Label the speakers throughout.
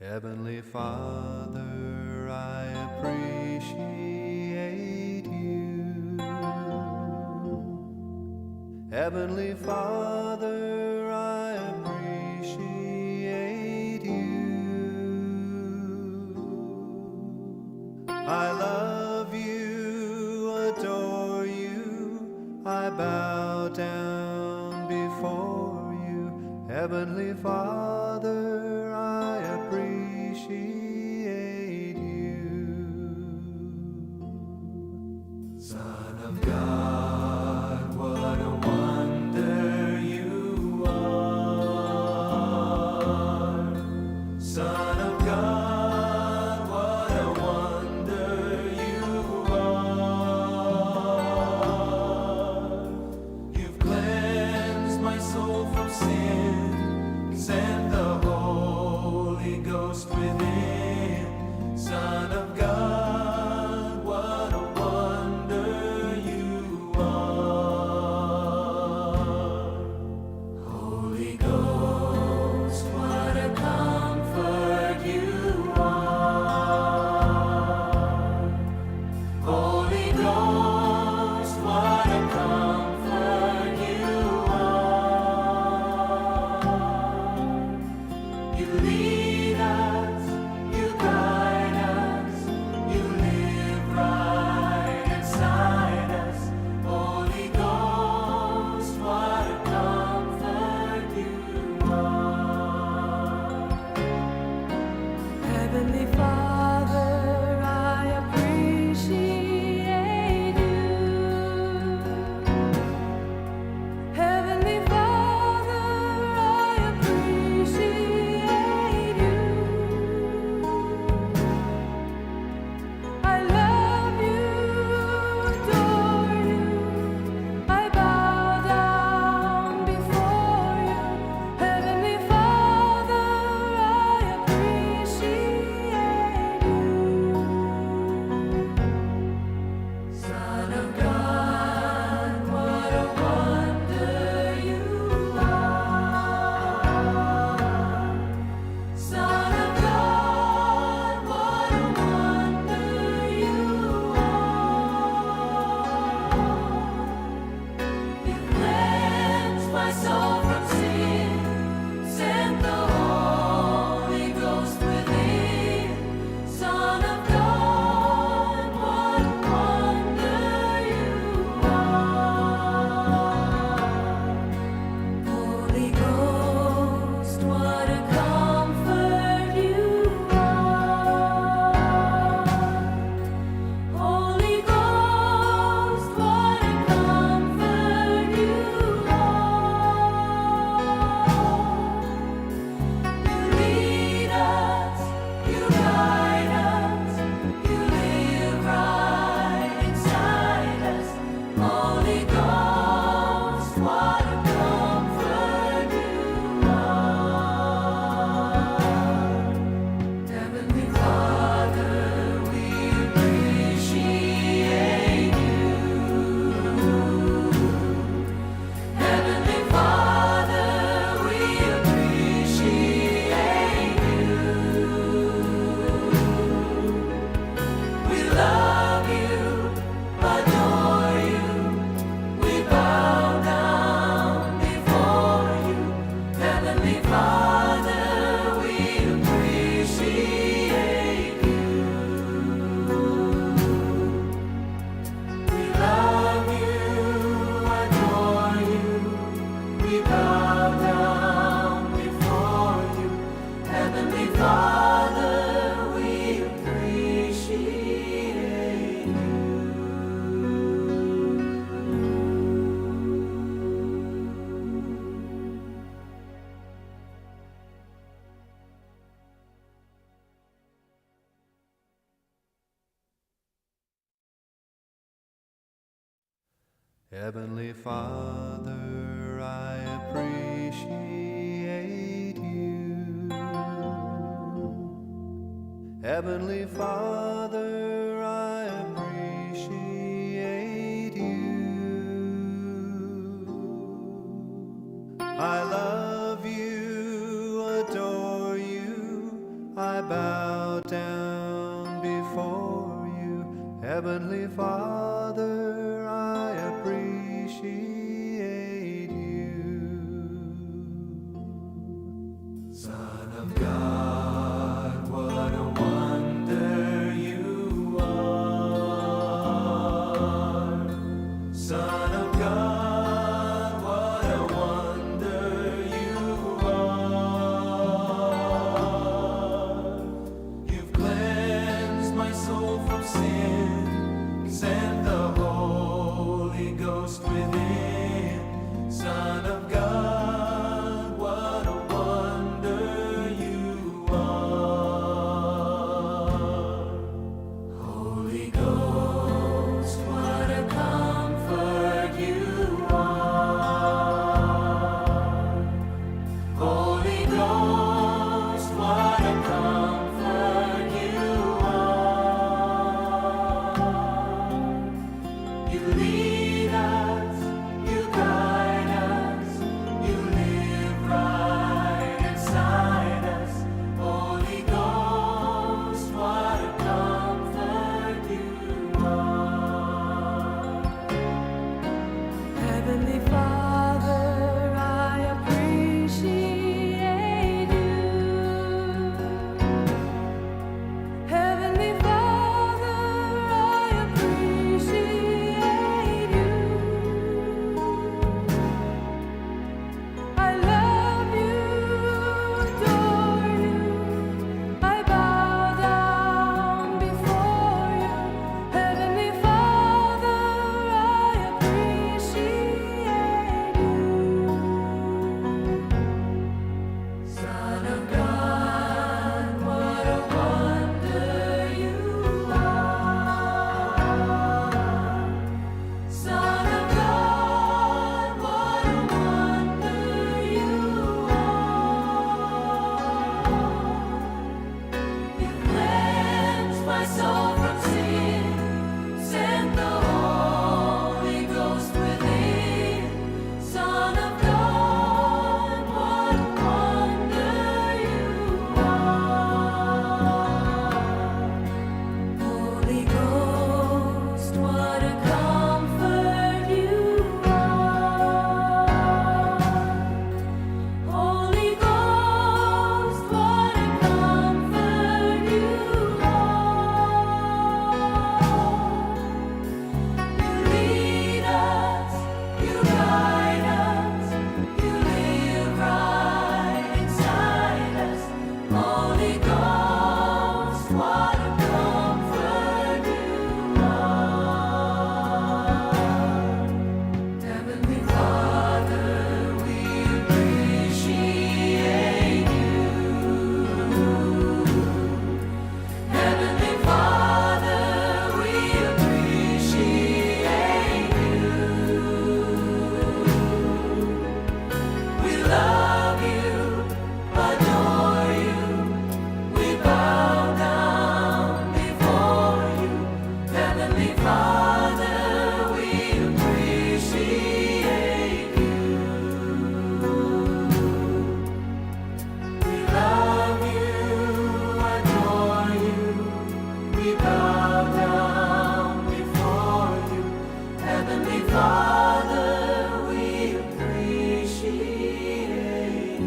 Speaker 1: Heavenly Father, I appreciate you. Heavenly Father, I appreciate you. I love you, adore you, I bow down before you. Heavenly Father, I appreciate you. Son of God, what a wonder you are. Son of God, what a wonder you are. You've cleansed my soul from sin, sent the Holy Ghost within. Son of God, what a wonder you are. Holy Ghost, what a comfort you are. Holy Ghost, what a comfort you are. You lead us, you guide us, you live right inside us. Holy Ghost, what a comfort you are.
Speaker 2: Heavenly Father, I appreciate you. Heavenly Father, I appreciate you. I love you, adore you. I bow down before you. Heavenly Father, I appreciate you.
Speaker 1: Son of God, what a wonder you are. Son of God, what a wonder you are. You cleansed my soul from sin, sent the Holy Ghost within. Son of God, what a wonder you are.
Speaker 2: Holy Ghost, what a comfort you are. Holy Ghost, what a comfort you are.
Speaker 1: You lead us, you guide us, you live right inside us. Holy Ghost, what a comfort you are. Heavenly Father, we appreciate you. Heavenly Father, we appreciate you. We love you, adore you. We bow down before you. Heavenly Father, we appreciate you. We love you, adore you. We bow down before you. Heavenly Father, we appreciate you.
Speaker 3: Heavenly Father, I appreciate you. Heavenly Father, I appreciate you. I love you, adore Father, I appreciate you.
Speaker 1: Son of God, what a wonder you are. Son of God, what a wonder you are. You've cleansed my soul from sin, sent the Holy Ghost within. Son of God, what a wonder you are. Holy Ghost, what a comfort you are. Holy Ghost, what a comfort you are. You lead us, you guide us, you live right inside us. Holy Ghost, what a comfort you are.
Speaker 2: Heavenly Father, I appreciate you. Heavenly Father, I appreciate you. I love you, adore you. I bow down before you. Heavenly Father, I appreciate you.
Speaker 1: Son of God, what a wonder you are. Son of God, what a wonder you are. You cleansed my soul from sin, sent the Holy Ghost within. Son of God, what a wonder you are.
Speaker 2: Holy Ghost, what a comfort you are. Holy Ghost, what a comfort you are.
Speaker 1: You lead us, you guide us, you live right inside us. Holy Ghost, what a comfort you are. Heavenly Father, we appreciate you. Heavenly Father, we appreciate you. We love you, adore you. We bow down before you. Heavenly Father, we appreciate you. We love you, adore you. We bow down before you. Heavenly Father, we appreciate you.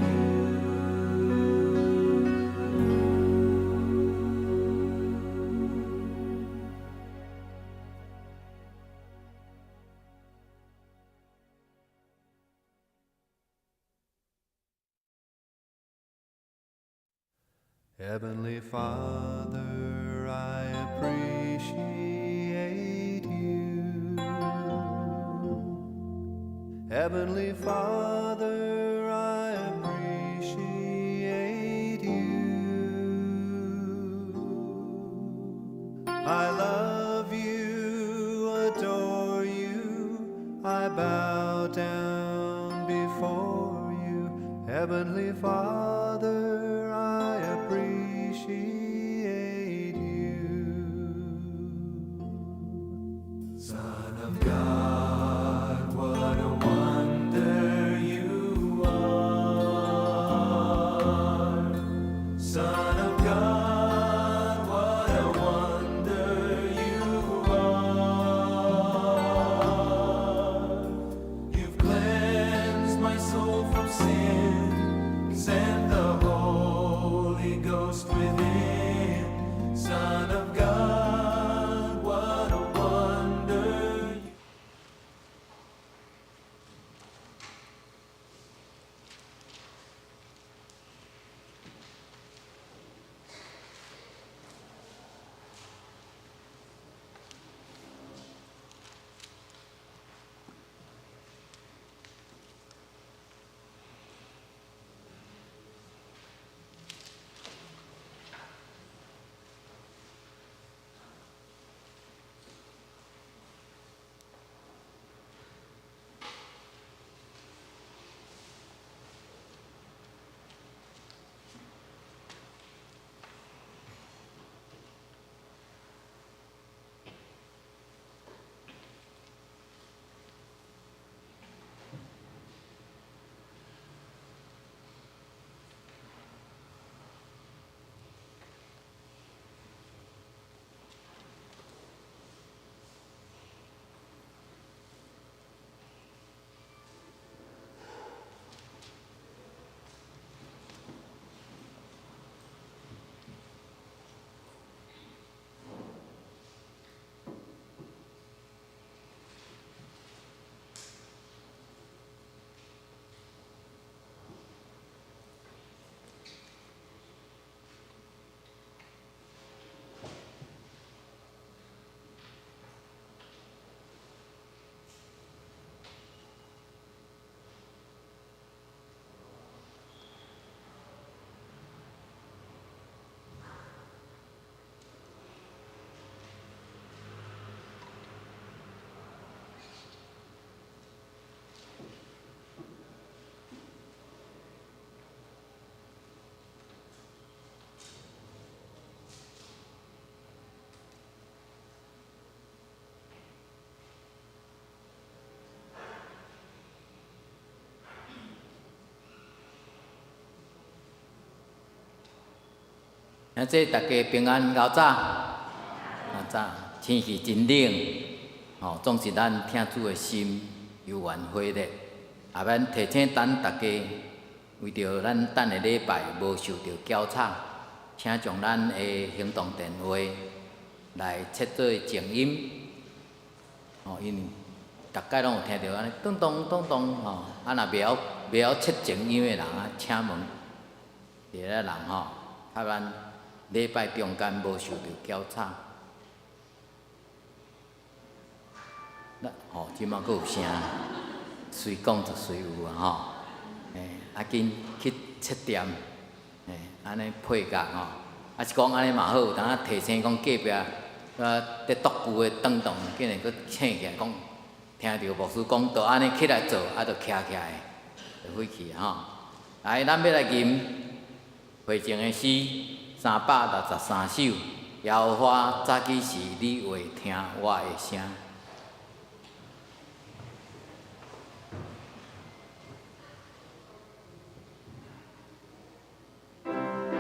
Speaker 3: Heavenly Father, I appreciate you. Heavenly Father, I appreciate you. I love you, adore you, I bow down before you. Heavenly Father, I appreciate you.
Speaker 1: Son of God, what a wonder you are.
Speaker 4: 兄弟大家平安，𠢕早，𠢕早，天氣真冷，吼，總是咱疼主的心猶原火熱。啊，咱提醒咱大家，為著咱等下禮拜無受著攪吵，請將咱的行動電話來設做靜音，吼，因為逐擺攏有聽著按呢咚咚咚咚吼，啊，若袂曉設靜音的人啊，請問佇咧人吼，較咱禮拜中間無受著攪吵。咱吼，這馬閣有聲，隨講就隨有啊吼。欸，啊緊去設點，欸，按呢配合吼。啊是講按呢嘛好，有當提醒講隔壁啊佇獨居的當當，竟然閣醒起來講，聽著牧師講，就按呢起來做，啊就徛起來，就火去吼。來，咱欲來吟回正的詩363首，耶和華早起時，你會聽我的聲。
Speaker 1: Lord.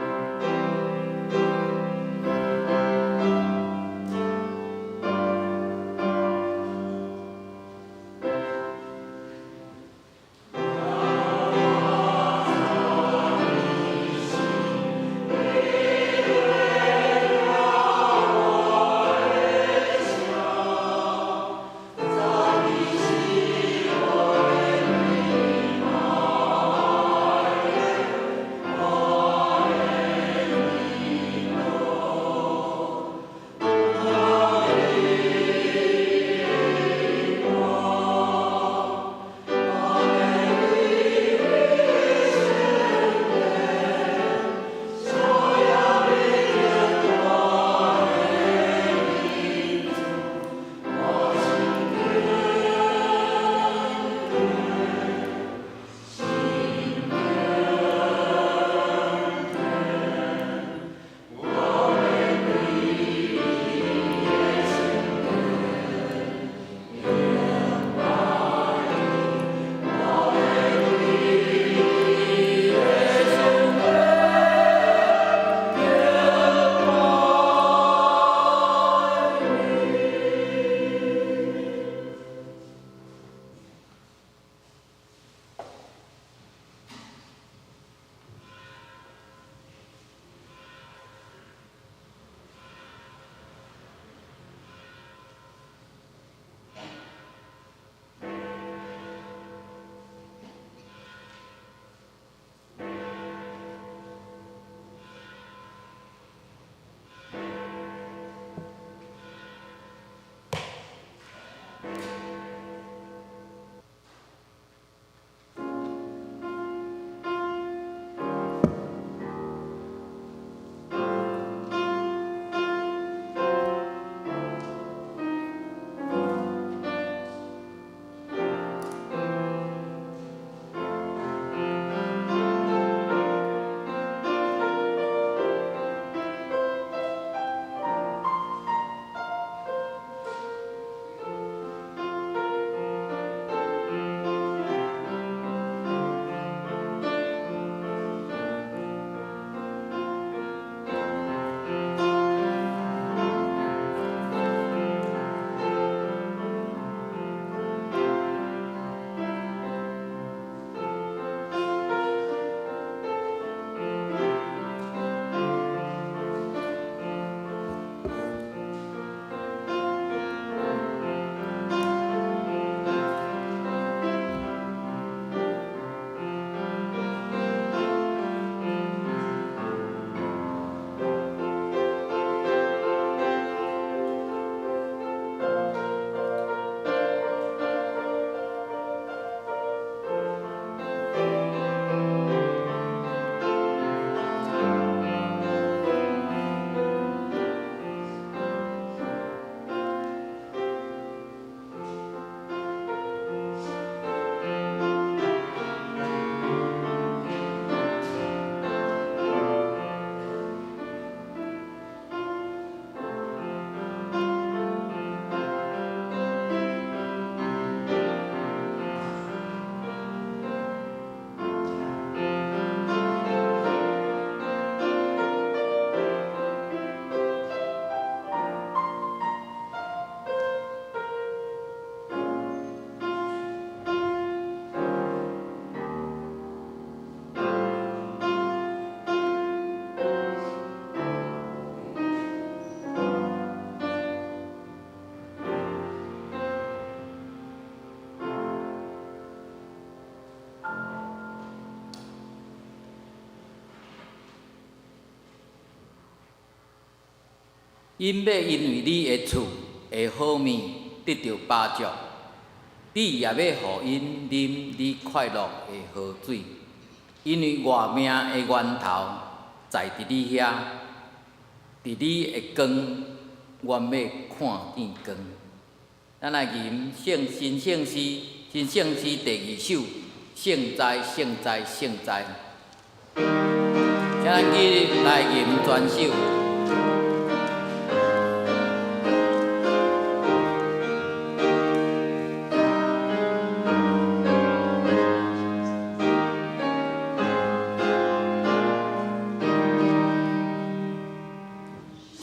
Speaker 4: 𪜶欲因為你的賜的好物得著飽足，你也欲予𪜶啉你快樂的河水，因為活命的源頭在佇你遐，佇你的光，阮欲看見光。咱來吟聖新聖詩，新聖詩第二首，聖哉聖哉聖哉。請咱起立來吟全首。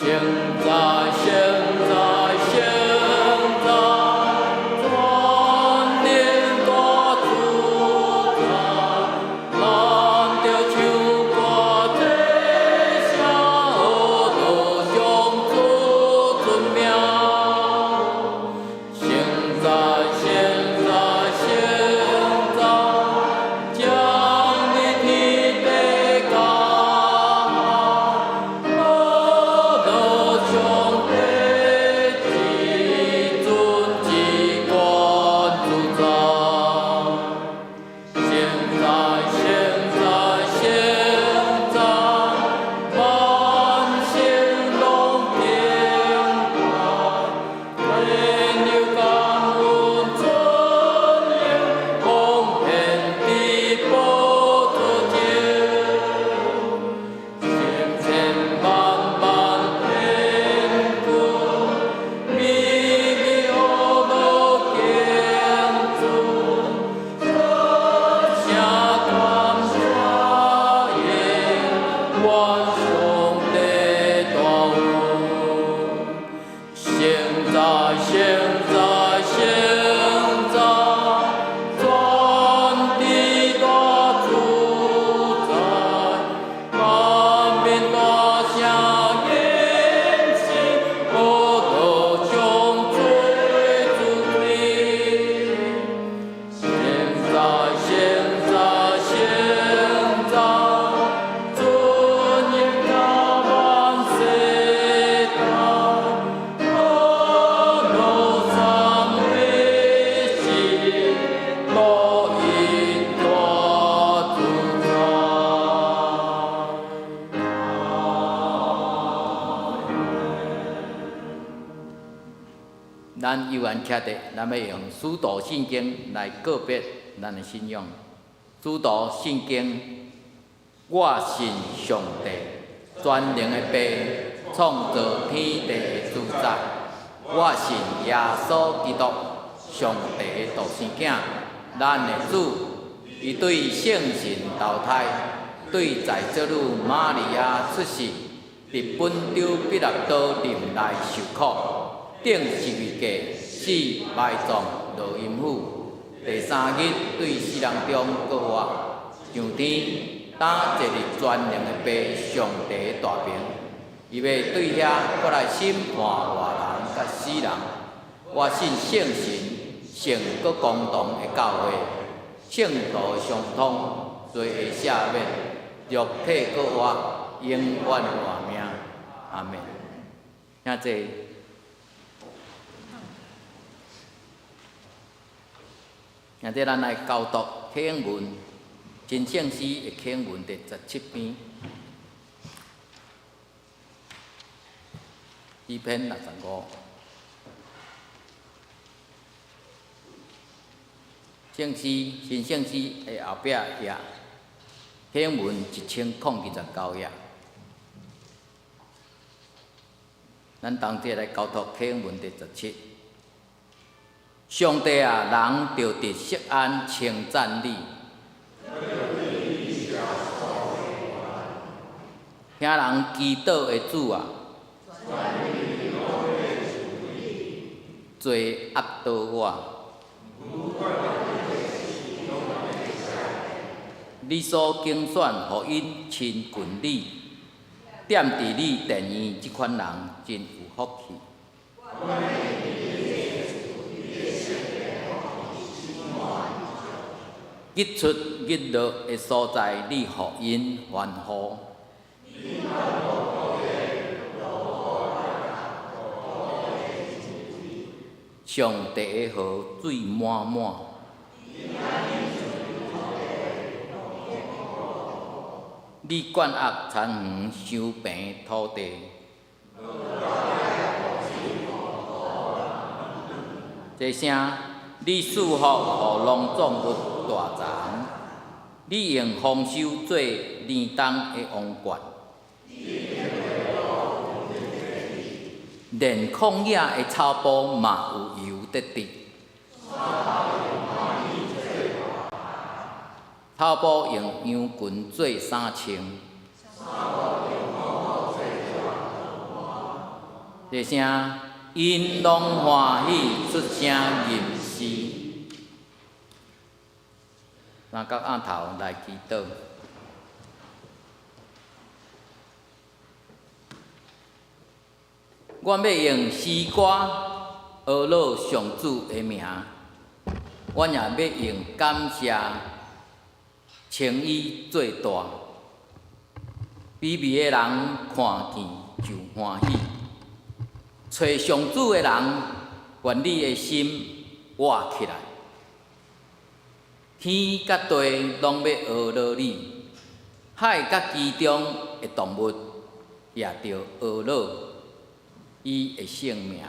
Speaker 4: 聖哉聖哉聖哉，全能大主宰，咱著唱歌這聲，阿樂上主尊名。聖哉聖哉聖哉，降臨天地間，阿樂上帝至尊至高主宰。聖哉聖哉聖哉，萬聖攏敬拜，天佑感恩尊榮，奉獻佇寶座前。千千萬萬天軍，美美阿樂敬尊，聲感謝榮，願上帝大恩。聖哉聖哉聖哉，全知大主宰，萬民大聲迎接，阿樂上主主權。聖哉聖哉聖哉，尊榮甲萬世代，阿樂三位神，獨一大主宰。咱有緣徛佇，咱欲用使徒信經來告別咱的信仰。使徒信經，我信上帝，全能的父，創造天地的主宰。我信耶穌基督，上帝的獨生囝，咱的主。伊對聖神投胎，對在祖女瑪利亞出世，佇本丟彼拉多任內受苦，釘十字架，死埋葬落陰府。第三日對死人中復活，上天，擔坐佇全能的父上帝的大爿。伊欲對遐閣來審判活人佮死人。我信聖神，聖閣公同的教會，聖徒的相通，罪的赦免，肉體復活，永遠活命。阿們。請坐。現在咱來交讀啟應文，新聖詩的啟應文第17篇，詩篇65。聖詩新聖詩的後壁頁，啟應文1029頁。咱同齊來交讀啟應文第17。上帝啊，人著佇錫安稱讚你，聽人祈禱的主啊，罪壓倒我，你所揀選予𪜶親近你，踮佇你殿院這款人真有福氣。日出日落的所在，你予𪜶歡呼。上帝的河水滿滿。你灌壓田園，收平土地。這聲，你賜福予農作物大欉，你用豐收做年冬的王冠。連曠野的草埔嘛有油得滴。草埔用羊群做衫穿。這聲，𪜶攏歡喜出聲吟詩。三角按頭來祈禱。阮欲用詩歌呵咾上主的名，阮也欲用感謝稱伊做大。卑微的人看見就歡喜，揣上主的人，願你的心活起來。天佮地攏欲呵咾你，海佮其中的動物也著呵咾伊的聖名。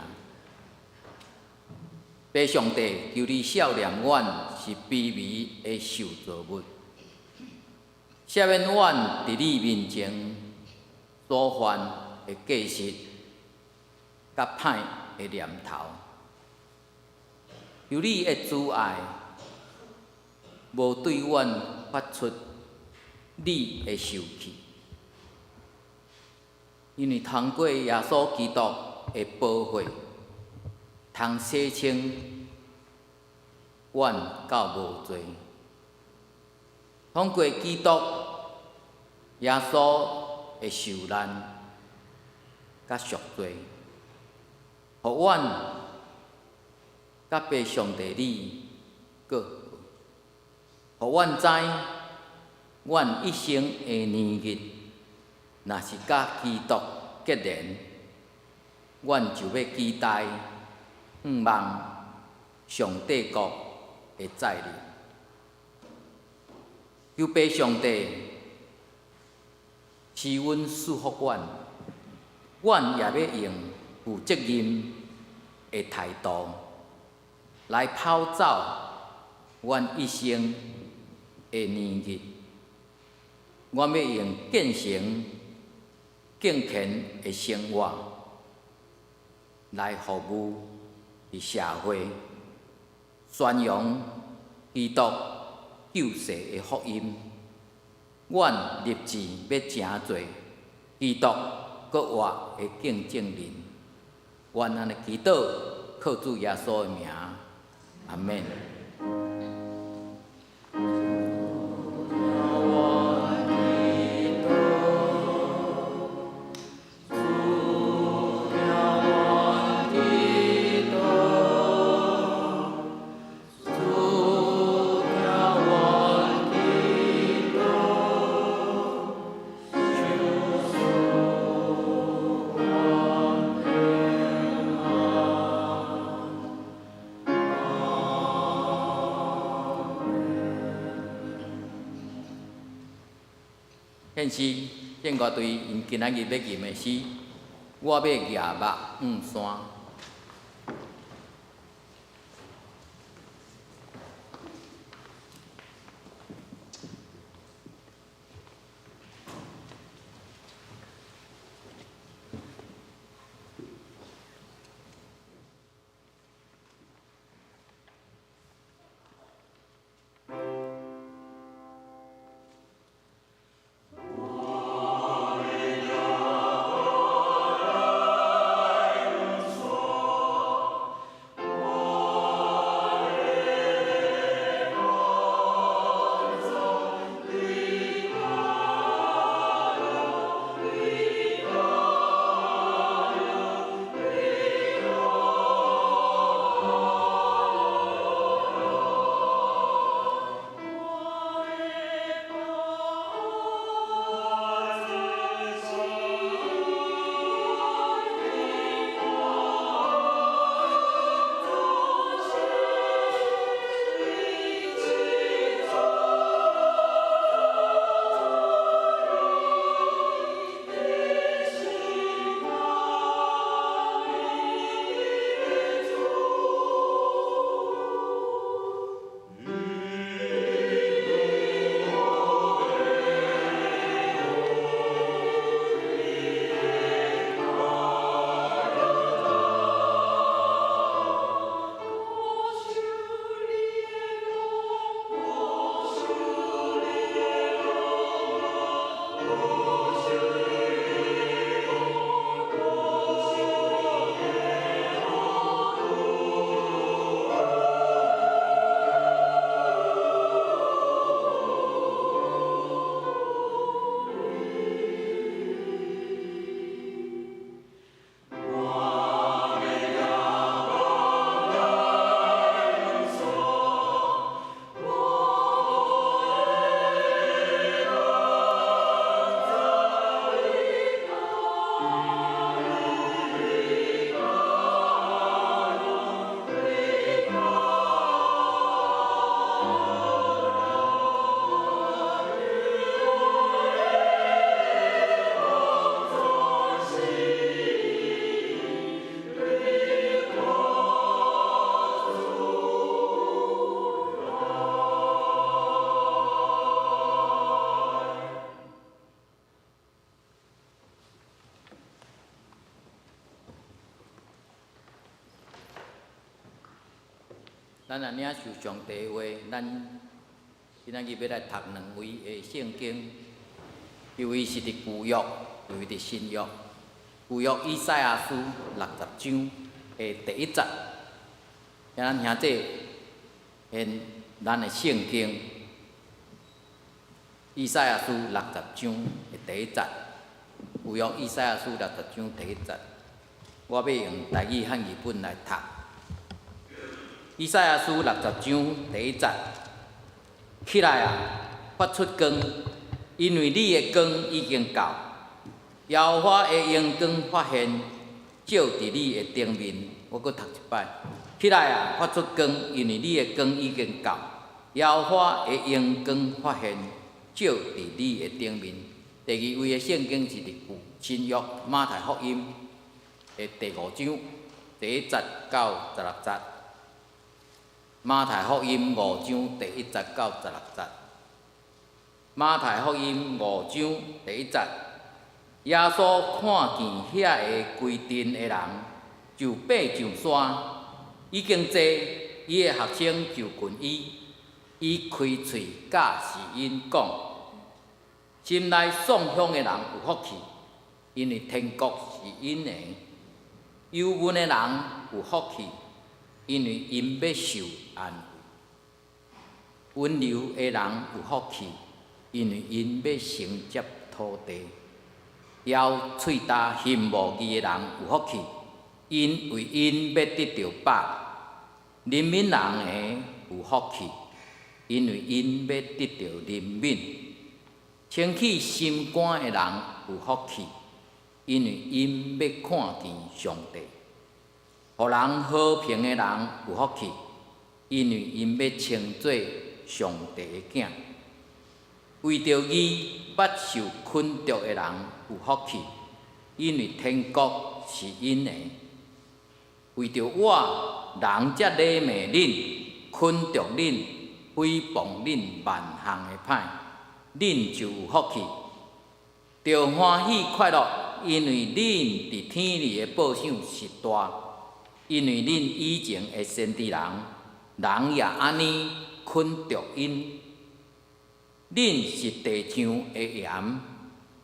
Speaker 4: 父上帝，求你赦免阮是卑微的受造物，赦免阮佇你面前所犯的過失，佮歹的念頭。求你的慈愛，無對阮發出你的受氣，因為通過耶穌基督的寶血，通洗清阮到無罪。通過基督耶穌的受難佮贖罪，予阮佮父上帝你閣和，予阮知，阮一生的年日，若是佮基督結連，阮就欲期待向望上帝國的再臨。求父上帝施恩賜福阮，阮也欲用負責任的態度來跑走阮一生的年日。阮欲用虔誠敬虔的生活來服務佇社會，宣揚基督救世的福音。阮立志欲成做基督閣活的見證人。阮按呢祈禱，靠主耶穌的名，阿們。獻詩聖樂隊𪜶今仔日欲吟的詩，我欲舉目向山。咱若領受上帝的話，咱今仔日欲來讀兩位的聖經，一位是佇舊約，一位佇新約。舊約以賽亞書六十章的第一節，請咱兄弟獻咱的聖經。以賽亞書六十章的第一節，舊約以賽亞書六十章第一節，我欲用台語漢語本來讀。以賽亞書六十章第一節，起來啊，發出光，因為你的光已經到，耶和華的榮光發現，照佇你的頂面。我閣讀一擺，起來啊，發出光，因為你的光已經到，耶和華的榮光發現，照佇你的頂面。第二位的聖經是佇舊新約馬太福音的第五章第一節到十六節。馬太福音五章第一節到十六節。馬太福音五章第一節，耶穌看見遐个規陣的人，就爬上山，已經坐，伊的學生就近伊，伊開喙教示𪜶講：心內喪享的人有福氣，因為天國是𪜶的；憂悶的人有福氣，因為𪜶欲受安慰；溫柔的人有福氣，因為𪜶欲承接土地。枵喙焦尋慕義的人有福氣，因為𪜶欲得著飽。憐憫人的有福氣，因為𪜶欲得著憐憫。清氣心肝的人有福氣，因為𪜶欲看見上帝。予人和平的人有福氣，因為𪜶欲稱做上帝的囝。為著義捌受捆束的人有福氣，因為天國是𪜶的。為著我，人才詈罵恁、捆束恁、誹謗恁萬項的歹，恁就有福氣。著歡喜快樂，因為恁佇天裡的報賞是大。因為恁以前的先知人，人也按呢捆束𪜶。恁是地上的鹽，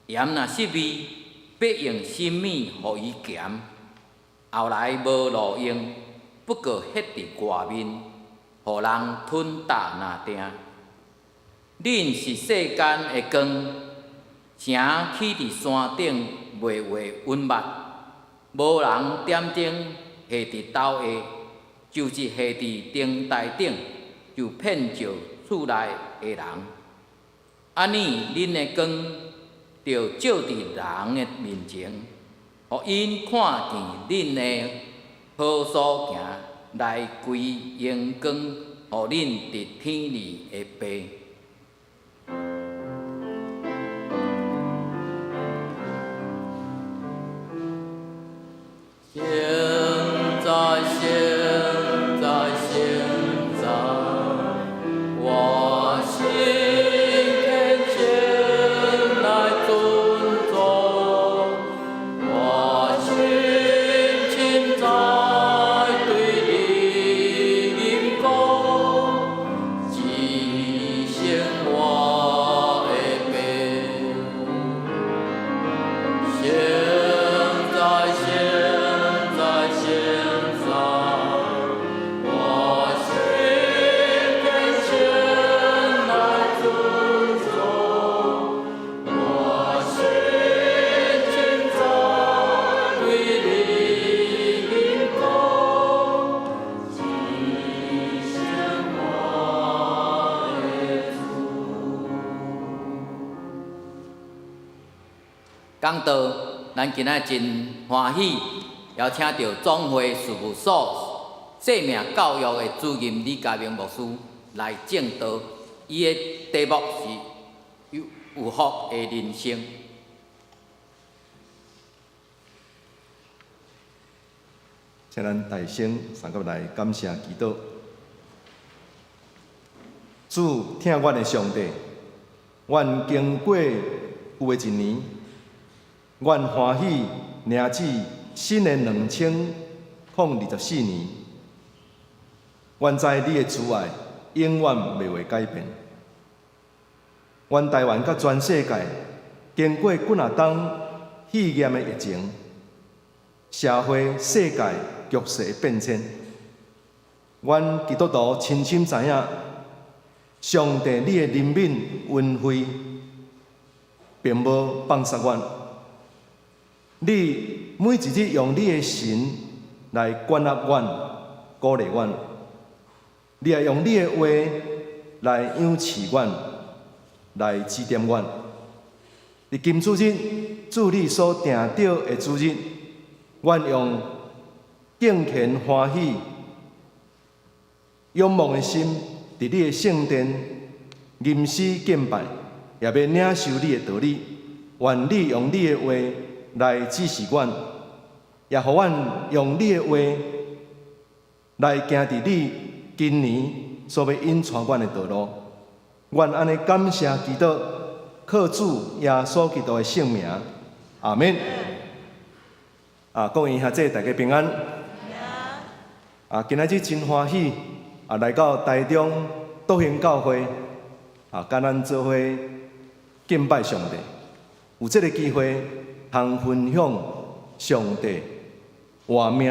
Speaker 4: 鹽若失味，欲用啥物予伊鹹？後來無路用，不過歇佇外面，予人吞踏若定。恁是世間的光，城起佇山頂袂會隱密，無人點燈下佇斗下，就是下佇燈台頂，就遍照厝內的人。按呢，恁的光著照佇人的面前，予𪜶看見恁的好所行，來歸榮光予恁佇天裡的爸。聖哉，聖哉，聖哉，我心懇求來尊重，我心凊彩對你講，至聖我的父。聖哉，聖哉，聖哉，我心懇求來尊重，我心凊彩對你講，至聖我的主。講道，咱今仔真歡喜，邀請著總會事務所生命教育的主任李嘉明牧師來證道。伊的題目是有有福的人生。
Speaker 5: 請咱大聲三個來感謝祈禱。主疼阮的上帝，阮經過有的一年，阮歡喜領至新的2024年。阮知你的慈愛永遠袂會改變。阮台灣佮全世界經過幾若冬肺炎的疫情，社會世界局勢的變遷，阮基督徒深深知影，上帝你的憐憫恩惠，並無放捒阮。你每一日用你的神來關愛阮、鼓勵阮，你也用你的話來養飼阮、來指點阮。佇今主日，主你所定著的主日，阮用敬虔歡喜、仰望的心，佇你的聖殿吟詩敬拜，也欲領受你的道理。願你用你的話來指示阮，也予阮用你的話來行佇你今年所欲引帶阮的道路。阮按呢感謝祈禱，靠主耶穌基督的聖名，阿們。啊，各位兄弟大家平安。啊，今仔日真歡喜啊，來到台中篤興教會啊，佮咱做伙敬拜上帝，有這个機會通分享上帝活命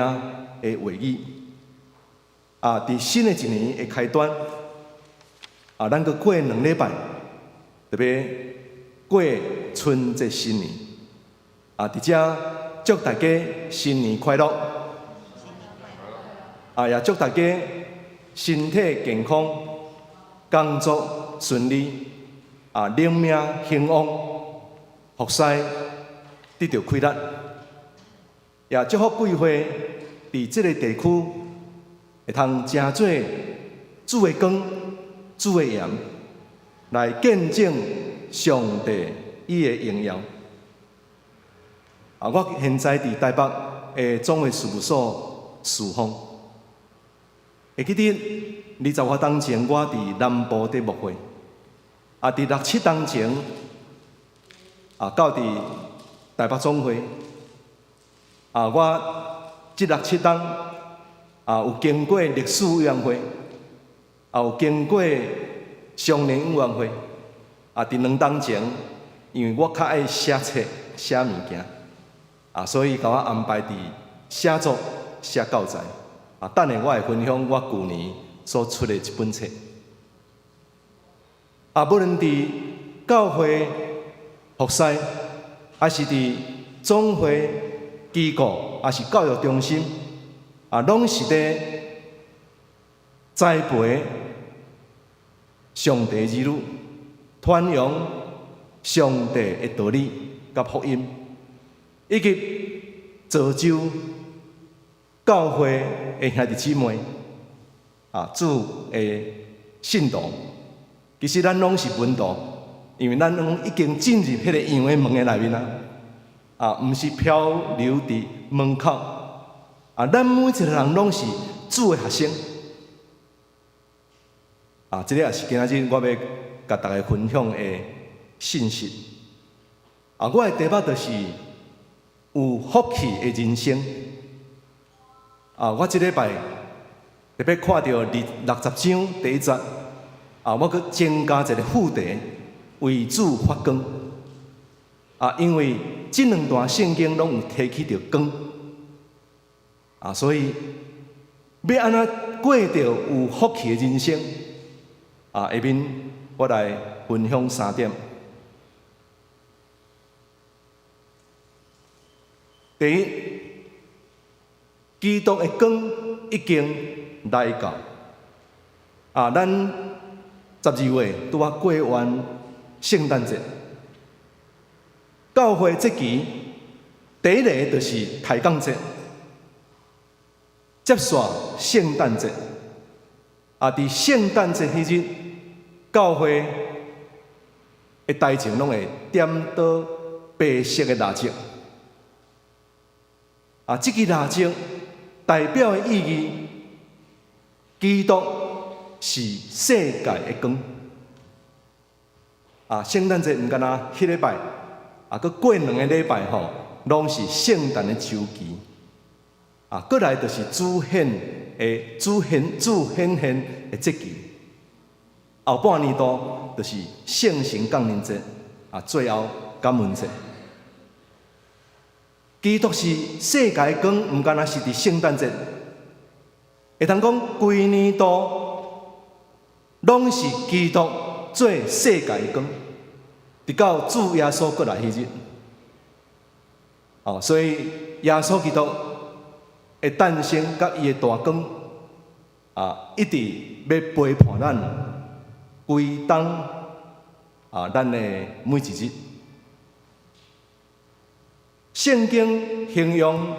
Speaker 5: 的話語。啊，佇新的一年的開端，啊，咱閣過2禮拜，就欲過春節新年。啊，佇遮祝大家新年快樂！啊，也祝大家身體健康，工作順利，啊，靈命興旺，服侍得著氣力。也祝福貴會佇這个地區會通成做主的光、主的鹽，來見證上帝伊的榮耀。啊，我現在佇台北的總會事務所侍奉。會記得20外冬前，我佇南部佇牧會，啊，佇六七冬前，啊，到佇台北總會，啊，我這六七冬啊，有經過歷史委員會，啊，有經過常年委員會，啊，佇2冬前，因為我較愛寫冊、寫物件，啊，所以共我安排佇寫作、寫教材。啊，等下我會分享我舊年所出的一本冊。啊，無論佇教會服侍，抑是佇總會機構，抑是教育中心，啊，攏是佇栽培上帝兒女，傳揚上帝的道理佮福音，以及造就教會的兄弟姊妹，啊，主的信徒，其實咱攏是門徒，因為咱攏已經進入彼个羊的門的內面啊，啊，毋是漂流佇門口，啊，咱每一个人攏是主的學生，啊，這个也是今仔日我欲共大家分享的信息。啊，我的題目就是有福氣的人生。啊，我這禮拜特別看著60章第一節，啊，我閣增加一个副題，為主發光。啊，因為這兩段聖經攏有提起著光，啊，所以欲按怎過著有福氣的人生？啊，下面我來分享三點。第一，基督的光已經來到。啊，咱12月拄仔過完聖誕節，教會節期第一个就是抬槓節，接續聖誕節。啊，佇聖誕節彼日，教會的台前攏會點著白色的蠟燭。啊，這支蠟燭代表的意義，基督是世界的光。啊，聖誕節毋干焦彼禮拜，啊，閣過2個禮拜吼，攏是聖誕的週期。啊，閣來就是主顯的主顯現的節期。後半年度就是聖神降臨節，啊，最後感恩節。基督是世界光，毋干焦是佇聖誕節，會當講規年度攏是基督做世界光，直到主耶穌閣來彼日。哦，所以耶穌基督的誕生佮伊的大光，啊，一直欲陪伴咱規冬啊，咱的每一日。聖經形容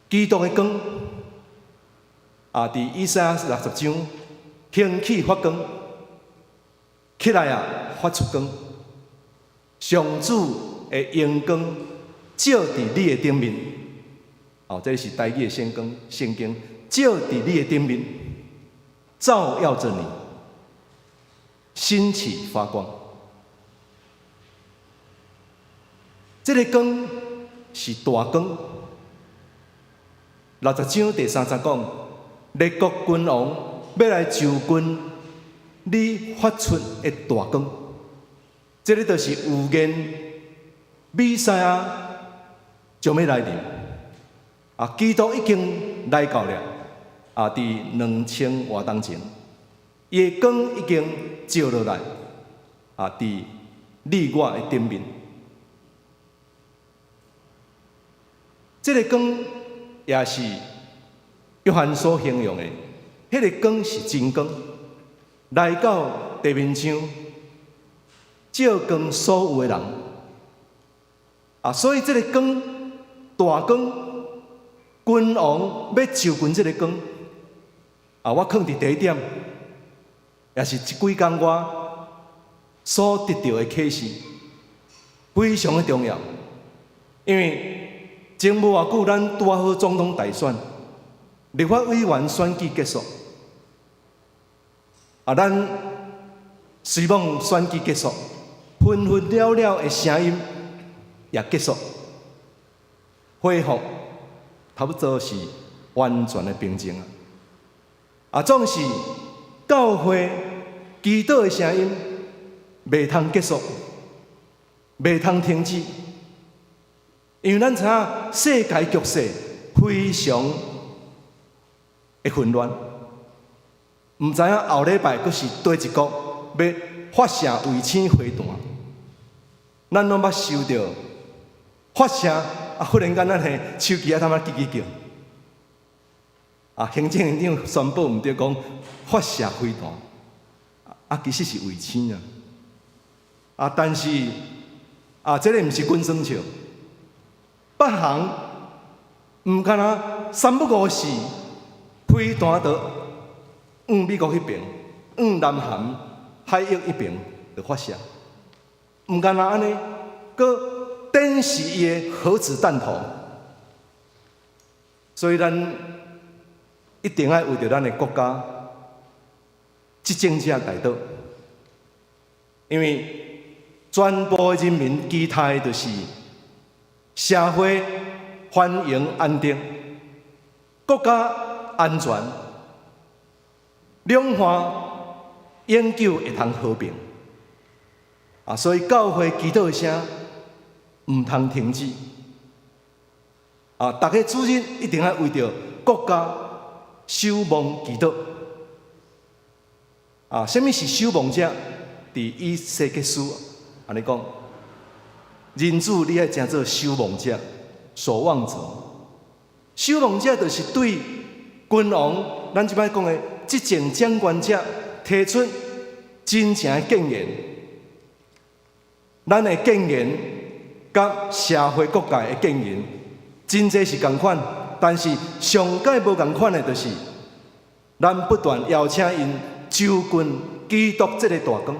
Speaker 5: 基督的光，啊，佇以賽亞60章，興起發光，起來啊，發出光，上主的榮光照佇你的頂面。哦，這是台語的聖經，聖經照佇你的頂面，照耀著你，興起發光。這个光是大光。60章第三節講，列國君王欲來就近你發出的大光。這个就是預言彌賽亞將欲來臨。啊，基督已經來到了。啊，佇2000外冬前，伊的光已經照落來。啊，佇你我的頂面。這个光也是約翰所形容的，彼个光是真光，來到地面上，照光所有的人。啊，所以這个光，大光，君王欲就近這个光。啊，我囥佇第一點，也是這幾工我所得著的啟示，非常的重要，因為前無偌久，咱拄仔好總統大選，立法委員選舉結束，啊，咱雖罔選舉結束，紛紛擾擾的聲音也結束，恢復差不多是完全的平靜啊！啊，總是教會祈禱的聲音袂通結束，袂通停止。因為咱知影世界局勢非常的混亂，毋知影後禮拜閣是佗一國欲發射衛星飛彈，咱攏捌收著發射啊！忽然間，咱的手機啊，他媽吱吱叫。啊，行政院長宣布毋對，講發射飛彈，啊，其實是衛星啊。啊，但是啊，這个毋是滾耍笑。北韓毋干焦三不五時飛彈就往美國彼爿，往南韓海域彼爿就發射，毋干焦按呢，閣展示伊的核子彈頭，所以咱一定愛為著咱的國家執政者代禱，因為全部的人民期待的就是社會繁榮安定，國家安全，兩岸永久會通和平。啊，所以教會祈禱的聲毋通停止。啊，逐个主日一定愛為著國家守望祈禱。啊，啥物是守望者？佇以西結書按呢講。人子，你愛成做守望者、守望者。守望者就是對君王，咱這擺講的執政掌權者提出真誠的建言。咱的建言佮社會各界的建言，真濟是仝款，但是上蓋無仝款的，就是咱不斷邀請𪜶就近基督這个大光，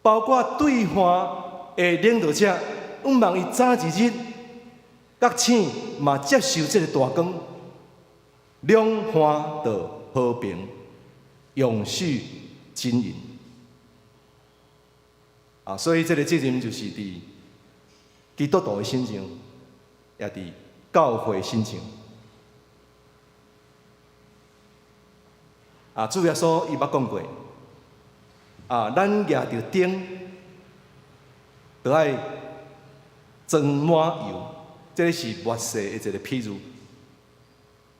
Speaker 5: 包括對岸的領導者，向望伊早一日覺醒，嘛接受這个大光，兩岸就和平、永續經營。啊，所以這个責任就是佇基督徒的身上，也佇教會身上。啊，主耶穌伊捌講過，啊，咱舉著燈，著愛裝滿油，這个是末世的一個譬喻。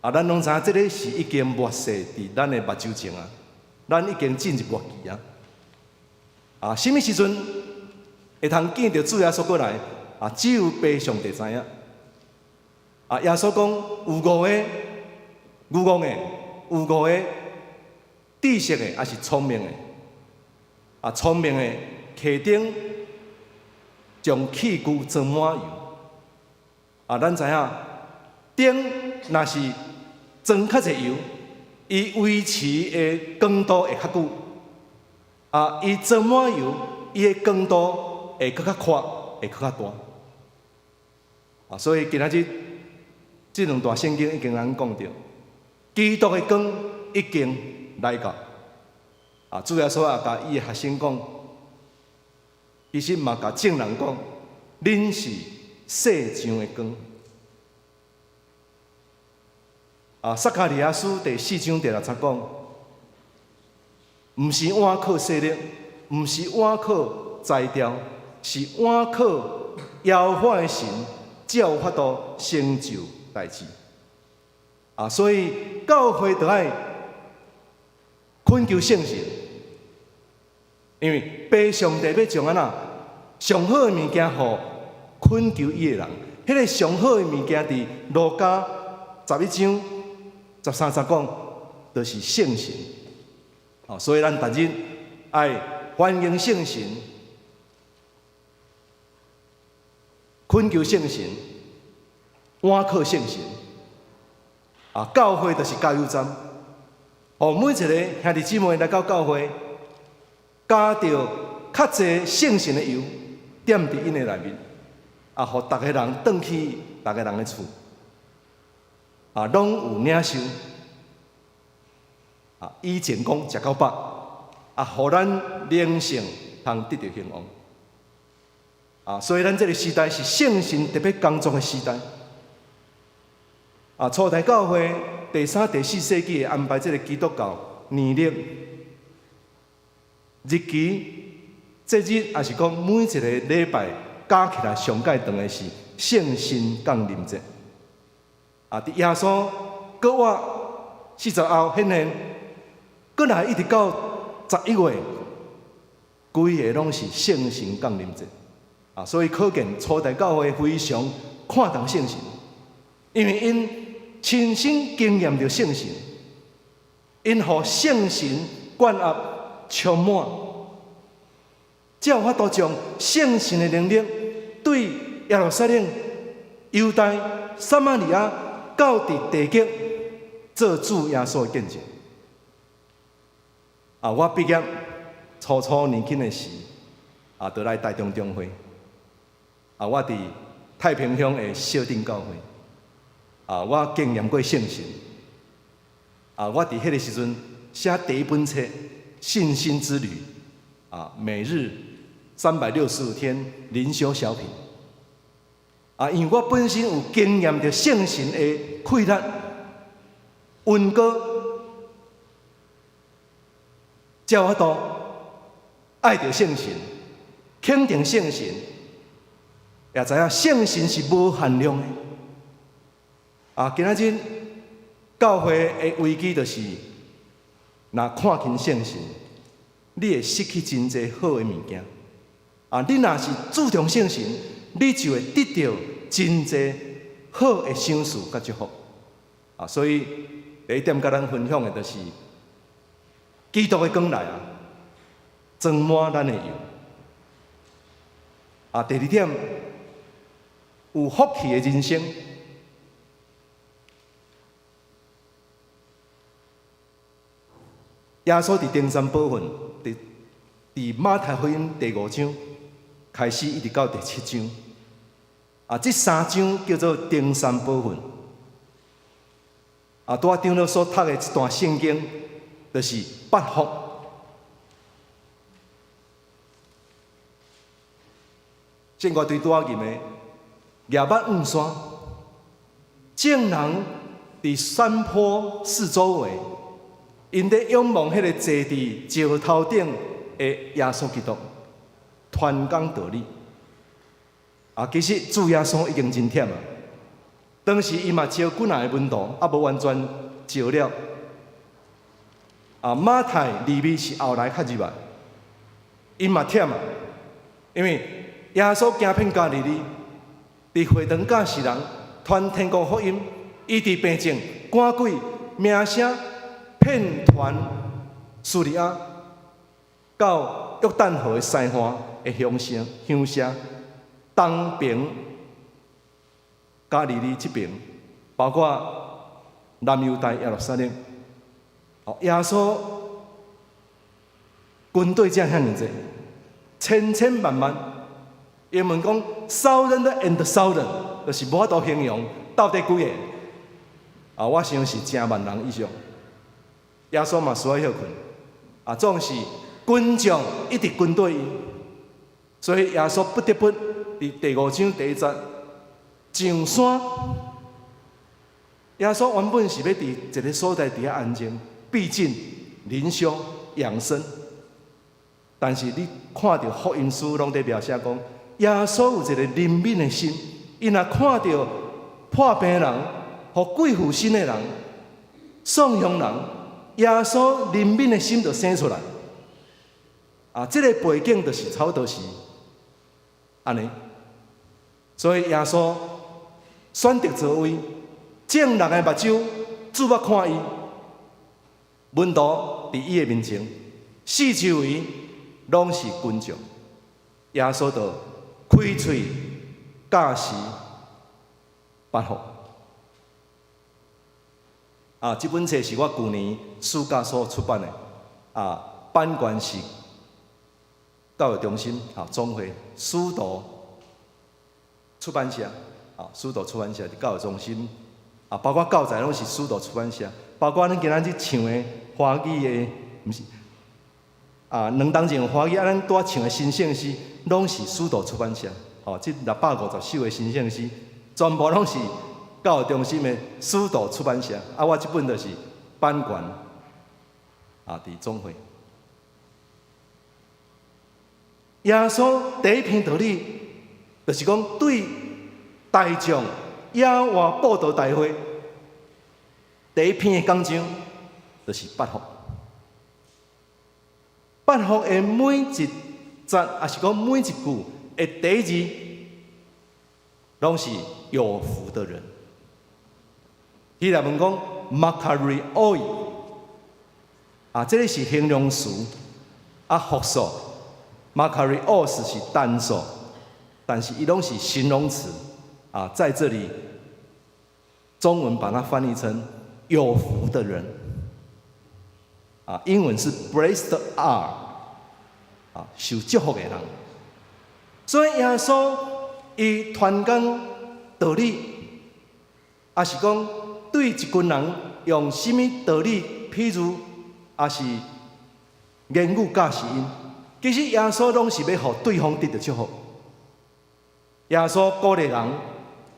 Speaker 5: 啊，咱攏知影，這个是已經末世佇咱的目睭前啊，咱已經進入末期啊。啊，啥物時陣會通見著主耶穌過來？啊，只有父上帝知影。啊，耶穌講有五個，有五個，有五個知識的，抑是聰明的。啊，聰明的提燈將器具裝滿油。啊，咱知影燈若是裝較濟油，伊維持的光度會較久。啊，伊裝滿油，伊的光度會閣較闊，會閣較大。啊，所以今仔日這兩段聖經已經咱講著，基督的光已經來到。啊，主耶穌也共伊的學生講，其實嘛共眾人講，恁是世上的光。啊，撒迦利亞書第四章第六節講，毋是倚靠勢力，毋是倚靠才調，是倚靠耶和華的神，才有法度成就代誌。啊，所以教會著愛懇求聖神，因為父上帝欲將按怎上好的物件予懇求伊的人，彼個上好的物件佇路加11章13節講，就是聖神。哦，所以咱逐日愛歡迎聖神，懇求聖神，倚靠聖神。啊，教會就是加油站，予每一个兄弟姊妹來到教會，加著較濟聖神的油，點佇𪜶的內面，啊，予逐个人轉去逐个人的厝，啊，攏有領受。啊，以前講食夠飽，啊，予咱靈性通得著興旺。啊，所以咱這个時代是聖神特別工作的時代。啊，初代教會第三、第四世紀會安排這个基督教年曆日期、節日，抑是講每一个禮拜加起來上蓋長的是聖神降臨節。啊，佇耶穌復活40後顯現，過來一直到11月，規个攏是聖神降臨節。啊，所以可見初代教會非常看重聖神，因為𪜶親身經驗著聖神，𪜶予聖神灌壓充滿，才有法度將聖神的能力對耶路撒冷、猶大、撒瑪利亞到佇地極做主耶穌的見證。啊，我畢業初初年輕的時，啊，就來台中中會。啊，我佇太平鄉的小鎮教會。啊，我經驗過聖神。啊，我佇彼个時陣寫第一本冊《信心之旅》。啊，每日365天靈修小品。啊，因為我本身有經驗著聖神的氣力、恩膏，才有法度愛著聖神，肯定聖神，也知影聖神是無限量的。啊，今仔日教會的危機就是，若看輕聖神，你會失去真濟好的物件。啊，你若是注重聖神，你就會得著真濟好的賞賜佮祝福。啊，所以第一點佮咱分享的就是，基督的光來啊，裝滿咱的油。啊，第二點，有福氣的人生。耶穌佇登山寶訓，佇馬太福音第五章開始，一直到第七章。啊，這三章叫做登山寶訓。啊，拄仔長老所讀的這段聖經，就是八福。聖歌隊拄仔吟的，舉目望山，眾人佇山坡四周圍。𪜶佇仰望彼个坐佇石頭頂的耶穌基督，傳講道理。啊，其實主耶穌已經真忝啊。當時伊嘛召幾若个門徒，猶無完全召了。啊，馬太、利未是後來較入來，𪜶嘛忝啊，因為耶穌行遍加利利，佇會堂教示人，傳天國福音，醫治病症，趕鬼，名聲遍傳敘利亞，到約旦河的西岸的鄉城鄉社，東爿加利利這爿，包括南猶大耶路撒冷。耶穌軍隊這遐爾濟，千千萬萬。英文講 thousand and thousand，就是無法度形容到底幾个。啊，我想是成萬人以上。耶穌嘛需愛歇睏，啊，總是群眾一直跟綴伊，所以耶穌不得不佇第五章第一節上山。耶穌原本是欲佇一个所在佇遐安靜、避靜、靈修、養生，但是你看著福音書攏佇描寫講，耶穌有一個憐憫的心，伊若看著破病人、予鬼附身的人、喪鄉人，耶穌憐憫的心就生出來。啊，這个背景就是差不多是按呢，所以耶穌選擇座位，眾人的目睭注目看伊，門徒佇伊的面前，四周圍攏是群眾，耶穌就開喙教示八福。啊，這本冊是我舊年暑假所出版的，啊，版權是教育中心啊總會使徒出版社啊，使徒出版社佇教育中心啊，包括教材攏是使徒出版社，包括咱今仔日唱的華語的，毋是啊，兩冬前華語啊，咱拄仔唱的新聖詩，攏是使徒出版社。哦，這650首的新聖詩，全部攏是教育中心的使徒出版社。啊，我這本就是版權啊，佇總會。耶穌第一篇道理，就是講對大眾野外布道大會第一篇的講章，就是八福。八福的每一節，抑是講每一句的第一字，攏是有福的人。希臘文講 μακάριοι，啊，這个是形容詞，啊，複數。μακάριος 是單數，但是伊攏是形容詞啊，在這裡中文把它翻譯成有福的人，啊，英文是 blessed are，啊，受祝福的人。所以耶穌伊傳講道理，抑是講對一群人用啥物道理，譬如抑是言語教示𪜶。其實耶穌攏是欲予對方得著祝福。耶穌鼓勵人，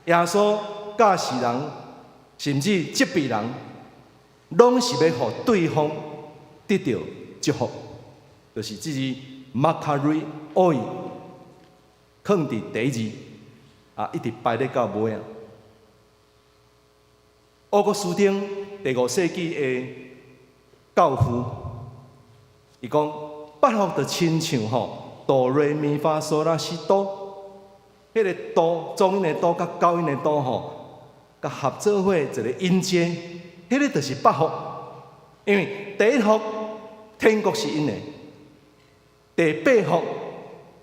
Speaker 5: 耶穌教示人，甚至責備人，攏是欲予對方得著祝福。就是這字μακάριοι，囥佇第一字，啊，一直排咧到尾仔。奧古斯丁第五世紀的教父，伊講，八福就親像吼，哆來咪發嗦拉西哆，彼个哆中音的哆佮高音的哆吼，佮合做伙一个音階，彼个就是八福。因為第一福天國是𪜶的，第八福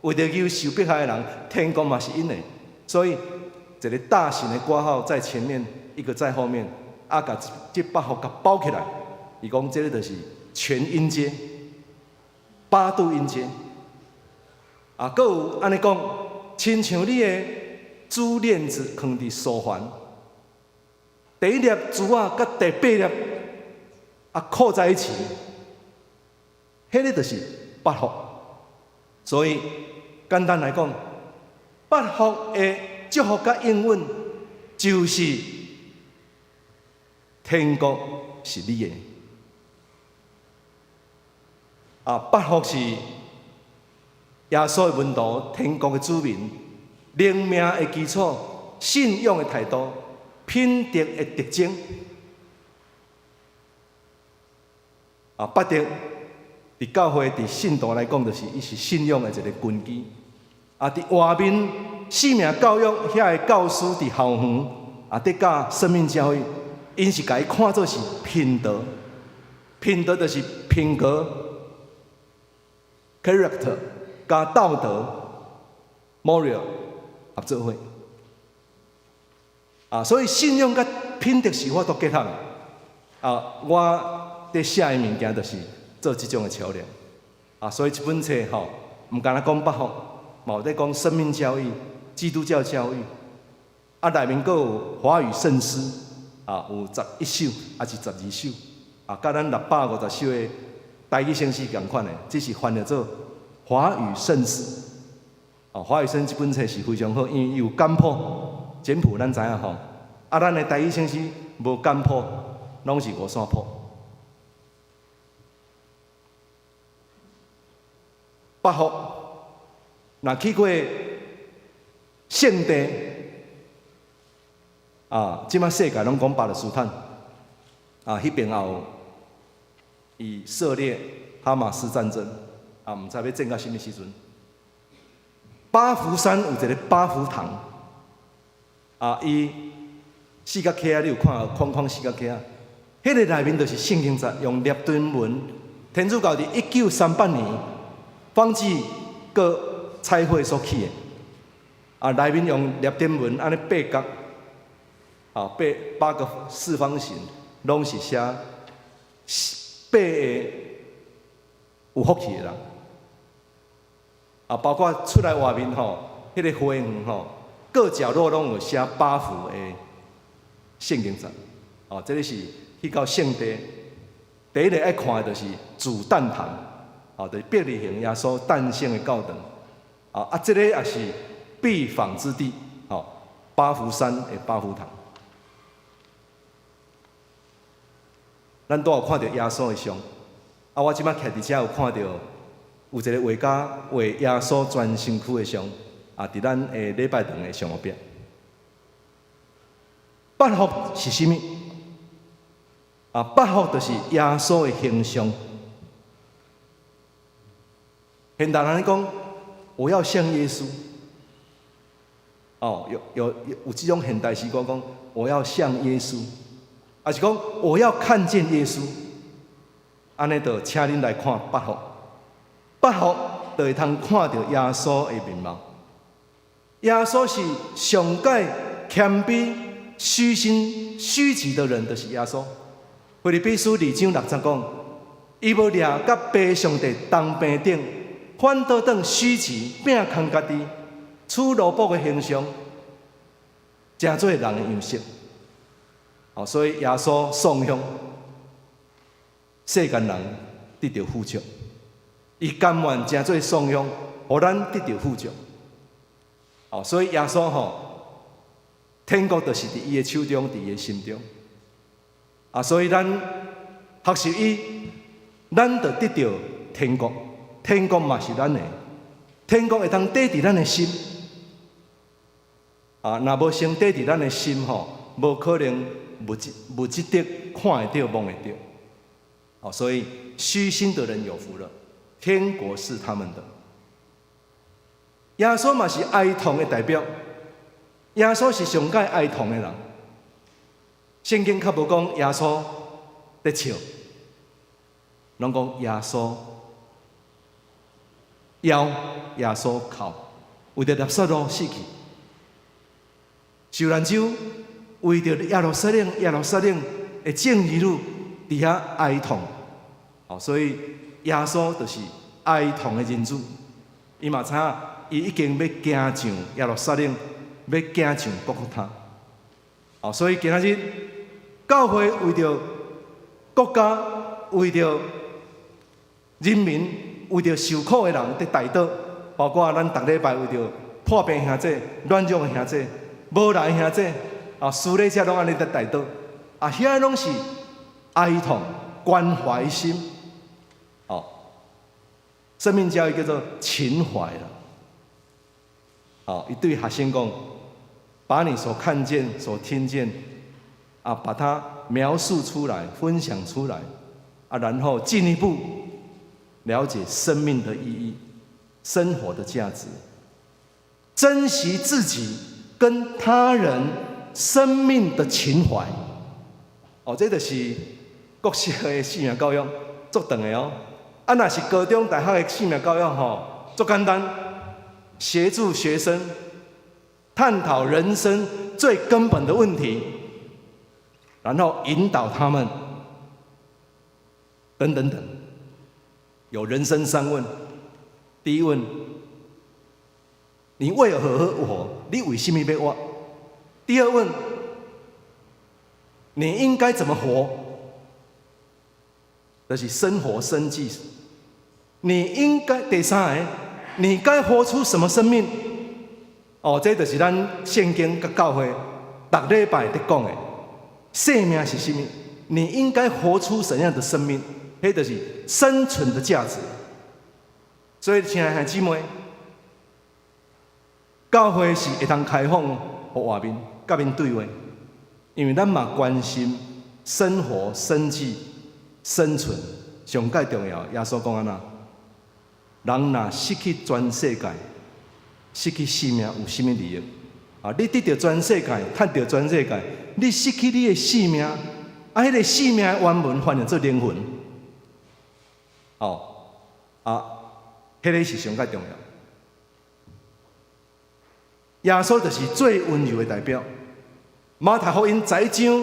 Speaker 5: 為著義受迫害的人，天國嘛是𪜶的。所以一个大型的括號在前面，一個在後面，啊，共這八福共包起來。伊講這个就是全音階。八度音階，啊，閣有按呢講，親像你的珠鏈子囥佇手環，第一粒珠仔佮第八粒啊扣在一起，彼个就是八福。所以簡單來講，八福的祝福佮應允，就是天國是你的。啊，八福是耶穌的門徒，天國的子民，靈命的基礎，信仰的態度，品德的特徵。啊，八德佇教會佇信徒來講，就是伊是信仰的一個根基。啊，佇外面生命教育遐个教師佇校園啊，佇教生命教育，𪜶是共伊看做是品德，品德就是品格（character）佮道德（moral）合做伙。啊，所以信仰佮品德是有法度結合的。啊，我佇寫的物件就是做這種的橋梁。啊，所以這本冊吼，毋干焦講八福，嘛有咧講生命教育、基督教教育。啊，內面閣有華語聖詩，啊，有11首，抑是12首，啊，佮咱650首的台語聖詩仝款的，只是翻譯做華語聖詩。哦，華語聖詩這本冊是非常好，因為伊有簡譜、簡譜，咱知影吼。啊，咱的台語聖詩無簡譜，攏是五線譜。八福，若去過聖地，啊，這馬世界攏講巴勒斯坦，啊，彼邊也有以色列哈馬斯戰爭，啊，毋知欲戰到啥物時陣。八福山有一个八福堂，啊，伊四角形，你有看框框四角形，彼个內面就是聖經節，用臘丁文，天主教佇1938年方濟各彩繪所起的，啊，內面用臘丁文按呢八角，啊，八八個四方形，攏是寫八个有福氣的人，啊，包括出來外面吼，彼个花園吼，各角落攏有寫八福的聖經節，哦，這个是去到聖地，第一个愛看的就是主誕堂。哦，就是伯利恆耶穌誕生的教堂，啊啊，這个也是必訪之地，哦，八福山的八福堂。咱拄有看著耶穌的像，啊，我這擺徛佇遮有看著有一個畫家畫耶穌全身軀的像，啊，佇咱的禮拜堂的上後壁。八福是啥物？啊，八福就是耶穌的形象。現代人講，我要像耶穌。哦，有有有這種現代詩歌講，我要像耶穌，抑是講我要看見耶穌。按呢就請恁來看八福，八福就會通看著耶穌的面貌。耶穌是上蓋謙卑、虛心、虛己的人，就是耶穌。腓立比書2章6節講，伊無掠佮父上帝同平等。反倒轉虛己，摒空家己，取奴僕的形象，成做人的樣式。哦，所以耶穌創向世間人得著富足，伊甘願成做創向，予咱得著富足。哦，所以耶穌吼，天國就是佇伊的手中，佇伊的心中。啊，所以咱學習伊，咱就得著天國。天國嘛是咱的，天國會當綴佇咱的心。啊，若無先綴佇咱的心吼，無可能物質物質的看會著、摸會著。哦，所以虛心的人有福了，天國是他們的。耶穌嘛是哀痛的代表，耶穌是上蓋哀痛的人。聖經較無講耶穌佇笑，攏講耶穌枵，耶穌哭，為著拉撒路死去，受難週為著耶路撒冷、耶路撒冷的眾兒女佇遐哀痛，哦，所以耶穌就是哀痛的人子。伊嘛知影，伊已經欲行上耶路撒冷，欲行上各各他。哦，所以今仔日教會為著國家、為著人民、為著受苦的人佇代禱，包括咱逐禮拜為著破病兄弟、軟弱的兄弟、無來的兄弟，啊，施禮者攏按呢佇代禱，啊，遐攏是哀痛、關懷心，哦，生命教育叫做情懷啦。哦，伊對學生講，把你所看見、所聽見，啊，把它描述出來、分享出來，啊，然後進一步了解生命的意義、生活的價值，珍惜自己跟他人生命的情懷。哦，這就是國小的生命教育，足長的哦。啊，若是高中、大學的生命教育吼，足簡單，協助學生探討人生最根本的問題，然後引導他們，等等等。有人生三問：第一問，你為何而活？你為什麼欲活？第二問，你應該怎麼活？就是生活生計。你應該第三个，你該活出什麼生命？哦，這就是咱聖經佮教會逐禮拜佇講的。生命是啥物？你應該活出怎樣的生命？彼就是生存的價值。所以，親愛的兄弟姊妹，教會是會當開放予外面，佮𪜶對話，因為咱嘛關心生活、生計、生存，上蓋重要。耶穌講按怎？人若失去全世界，失去性命，有啥物利益？啊！你得著全世界，趁著全世界，你失去你的性命，啊！彼个性命的原文翻譯做靈魂，哦，啊，彼个是上蓋重要。耶穌就是最溫柔的代表。馬太福音十一章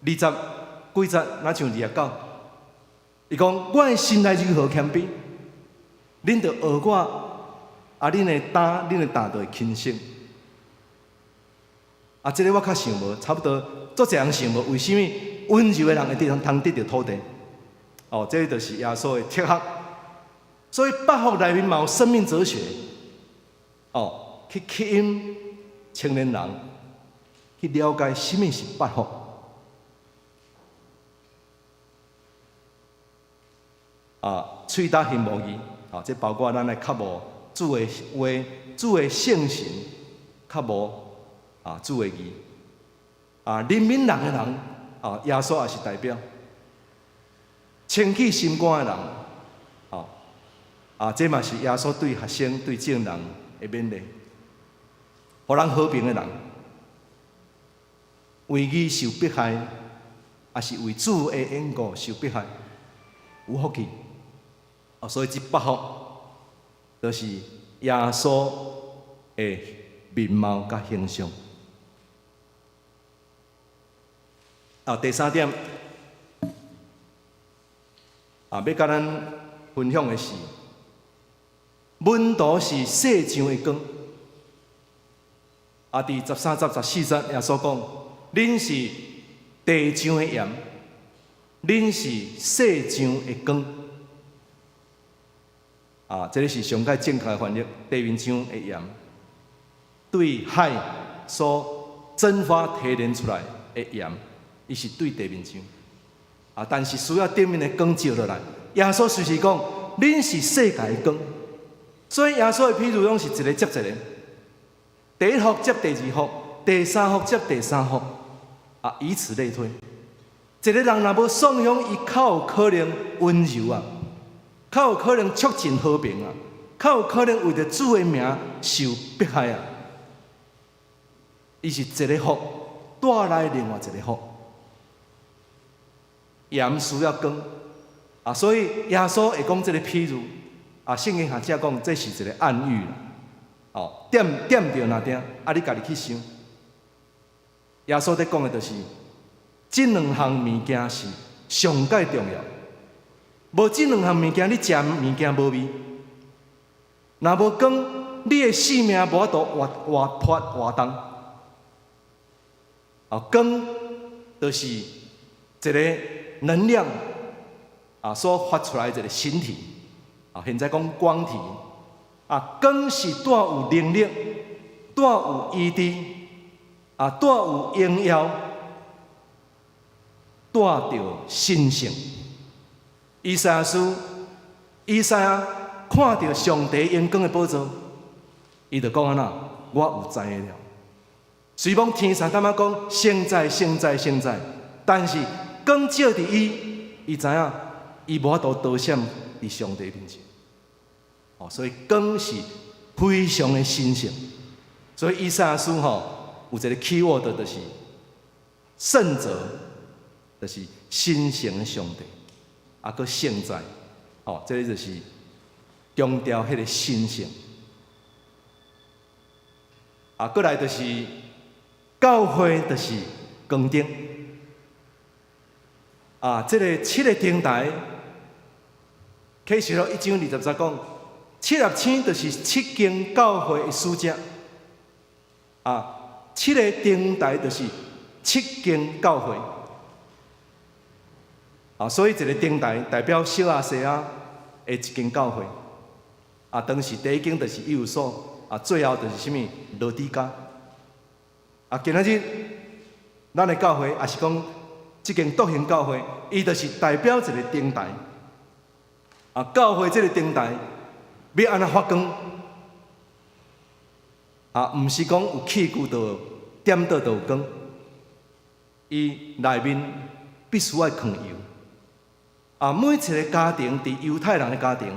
Speaker 5: 二十幾節，若像29，伊講：我的心內柔和謙卑，恁著學我，啊，恁的擔，恁的擔就會輕省。啊，這个我較想無，差不多足濟人想無，為啥物溫柔的人會通得著土地？哦，這个就是耶穌的哲學。所以八福內面嘛有生命哲學，哦，去吸引青年人去了解啥物是八福。啊，喙焦心無義，啊，這包括咱的較無主的話、主的聖神較無啊，主的義。啊，憐憫人的人，啊，耶穌也是代表清氣心肝的人，啊，啊，這嘛是耶穌對學生、對眾人的勉勵，予人和平的人，為義受迫害，抑是為主的緣故受迫害，有福氣。啊，所以這八福就是耶穌的面貌佮形象。啊，第三點，啊，欲佮咱分享的是，門徒是世上的光。啊，佇13節、14節，耶穌講：恁是地上的鹽，恁是世上的光。啊，這个是上蓋正確的翻譯。地面上的鹽，對海所蒸發提煉出來的鹽，伊是對地面上。啊，但是需要頂面的光照落來。耶穌隨時講：恁是世界的光。所以耶穌的譬喻攏是一个接一个，第一福接第二福，第三福接第三福，啊，以此類推。一个人若無信仰，伊較有可能溫柔啊，較有可能促進和平啊，較有可能為著主的名受迫害啊。伊是一个福帶來另外一个福，鹽需要光啊，所以耶穌會講這个譬喻啊，聖經學者講這是一个暗喻啦。哦，點點著若定，啊，你家己去想。耶穌佇講的就是，這兩項物件是上蓋重要。無這兩項物件，你食物件無味；若無光，你的生命無法度活活潑活動。啊，光就是一个能量啊，所發出來一个形體。啊，現在講光體。啊，光是帶有能力、帶有醫治、啊，帶有榮耀、帶著神聖。以賽亞書，以賽亞看著上帝榮光的寶座，伊就講按怎？我有知影了。雖罔天使淡仔講聖哉聖哉聖哉，但是光照佇伊，伊知影伊無法度躲閃佇上帝面前。哦，所以光是非常的神聖。所以以賽亞書吼有一個 key word 就是聖者，就是神聖的上帝，啊，閣聖哉，哦，這个就是強調彼个神聖。啊，閣來就是教會，就是光燈。啊，這个七个燈臺，啟示錄一章二十節講，七粒星就是七間教會的使者。啊，七个燈臺就是七間教會。啊，所以一個燈臺代表小亞細亞的一間教會。啊，當時第一間就是以弗所，啊，最後就是啥物？羅底嘉。啊，今仔日咱的教會，也是講這間獨行教會，伊就是代表一個燈臺。啊，教會這個燈臺欲按怎發光？啊，毋是講有器具就點著就有光，伊內面必須愛囥油。啊，每一个家庭佇猶太人的家庭